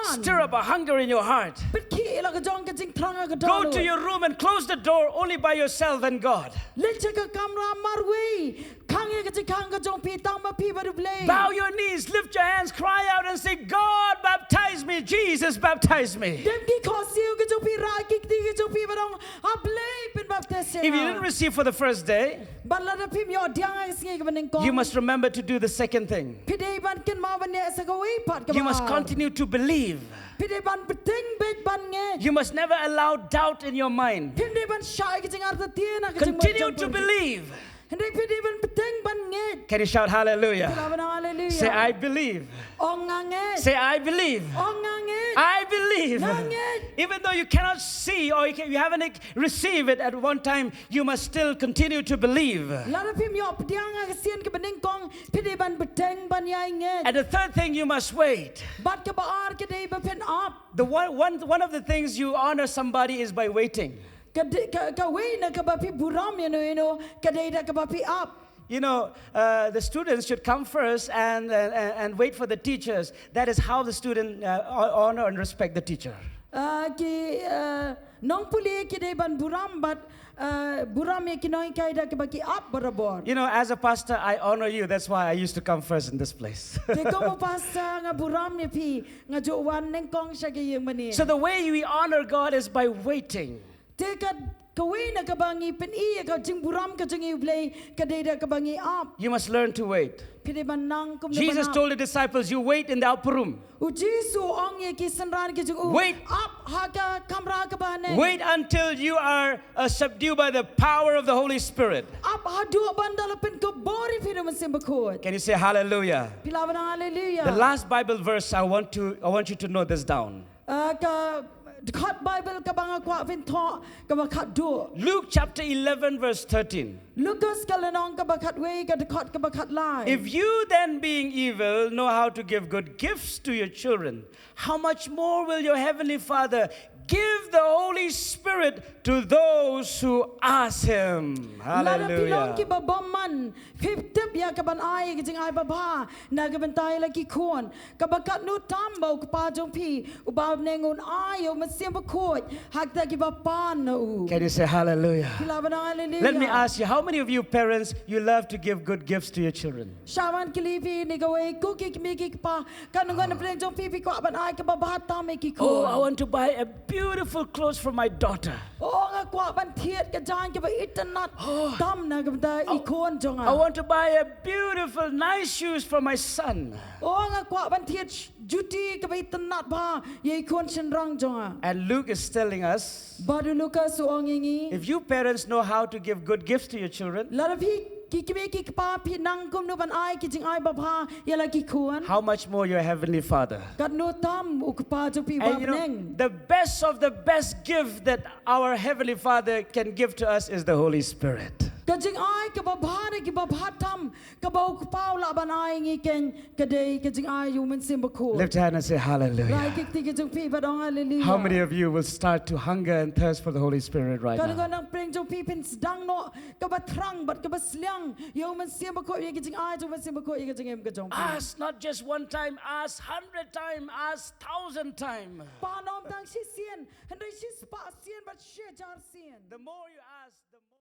Stir up a hunger in your heart. Pynkhih la ka jong ka jingthrang ha ka dohnud. Go to your room and close the door only by yourself and God. Leit sha ka kamra marwei. Khang ïa ka jingkhang ka jong phi tang ma phi bad U Blei. Bow your knees, lift your hands, cry out and say, "God, baptize me, Jesus, baptize me." Dem ki khohsiew ka jong phi, rah ki kti ka jong phi bad ong, "A Blei, pynbaptis ïa nga." If you didn't receive for the first day, bad lada phim ïoh pdiang ha ka sngi kaba nyngkong, you must remember to do the second thing. Phi dei ban kynmaw ban leh sa kawei pat kaba ar. You must continue to believe. Phi dei ban bteng beit ban ngeit. You must never allow doubt in your mind. Phim dei ban shah ïa ka jingartatien ha ka jingmut jong phi. Continue to believe. Hynrei phi dei ban bteng ban ngeit. Can you shout hallelujah? Phi lah ban ong hallelujah. Say, "I believe." Ong, "Nga ngeit." Say, "I believe." Ong, "Nga ngeit." I believe. Nga ngeit. Even though you cannot see or you, can, you haven't ex- received it at one time, you must still continue to believe. Lada phim ïoh pdiang ha ka sien kaba nyngkong, phi dei ban bteng ban ïai ngeit. And the third thing, you must wait. Bad kaba ar ka dei ba phin ap. The one, one, one of the things you honor somebody is by waiting. Ka dei, ka, kawei na kaba phi burom ïano ïano ka dei da kaba phi ap. You know, uh, the students should come first and, and, and, and wait for the teachers. That is how the student, uh, hon- honor and respect the teacher. Uh, ki, uh, nongpule ki dei ban burom bad, uh, burom ïa ki nonghikai da kaba ki ap barabor. You know, as a pastor, I honor you. That's why I used to come first in this place. Te kum u pastor nga burom ïa phi, nga ju wan nyngkong sha ka ïing mane. So the way we honor God is by waiting. Te ka, kawei na kaba ngi pyni ïa ka jingburom ka jong ngi ïa U Blei ka dei da kaba ngi ap. You must learn to wait. Phi dei ban nang kumno ban ap. Jesus told the disciples, "You wait in the upper room." U Jisu u ong ïa ki synran ki jong u, wait. Ap ha ka kamra kaba haneng. Wait until you are, uh, subdued by the power of the Holy Spirit. Ap haduh ban da la pynkupbor ïa phi da u Mynsiem Bakhuid. Can you say hallelujah? Phi lah ban ong hallelujah. The last Bible verse I want to, I want you to know this down. Uh, ka dkhot Bible kaba nga kwah phin thoh kaba khatduh. Luke chapter eleven verse thirteen. Lukas ka lynnong kaba khatwei ka dkhot kaba khatlai. If you then, being evil, know how to give good gifts to your children, how much more will your heavenly Father give the Holy Spirit to those who ask him? Hallelujah. Lada phi long kiba bymman, phi tip ïa kaban ai ka jingai babha na ka bynta ïa la ki khun. Kaba katno tam ba u Kpa jong phi uba ha bneng un ai ïa u Mynsiem Bakhuid ha kita kiba pan na u. Can you say hallelujah? Phi lah ban ong hallelujah. Let me ask you, how many of you parents, you love to give good gifts to your children? Shah ban kylli phi ne kawei, ko ki kmie ki kpa, katno ngut na pdeng jong phi phi kwah ban ai kaba bha tam ïa ki khun? Oh, I want to buy a beautiful clothes for my daughter. O nga kwah ban thied ka jaiñ kaba itynnat tam na ka bynta i khun jong I nga. want to buy a beautiful, nice shoes for my son. O nga kwah ban thied juti kaba itynnat bha ïa i khun shynrang jong nga. And Luke is telling us, Bad u Lukas u ong ïa ngi. If you parents know how to give good gifts to your children, Lada phi ki kmie ki kpa phi nang kumno ban ai ki jingai babha ïa la ki khun. How much more your heavenly Father? Katno tam u kpa jong phi uba ha bneng. The best of the best gift that our heavenly Father can give to us is the Holy Spirit. Ka jingai kaba bha ne kaba bha tam kaba u kpa u lah ban ai ngi keiñ ka dei ka jingai ïa u Mynsiem Bakhuid. Lift your hand and say Rai hallelujah. ki kti ki jong phi bad ong haleluya. How many of you will start to hunger and thirst for the Holy Spirit right Katno now? Na pdeng jong phi phin sdang noh kaba thrang bad kaba sliang ïa u Mynsiem Bakhuid, ïa ka jingai jong u Mynsiem Bakhuid ïa ka jingim ka jong phi. Ask not just one time, ask hundred time, ask thousand time. Pan ym tang shisien, hynrei shispah sien bad shihajar sien. The more you ask, the more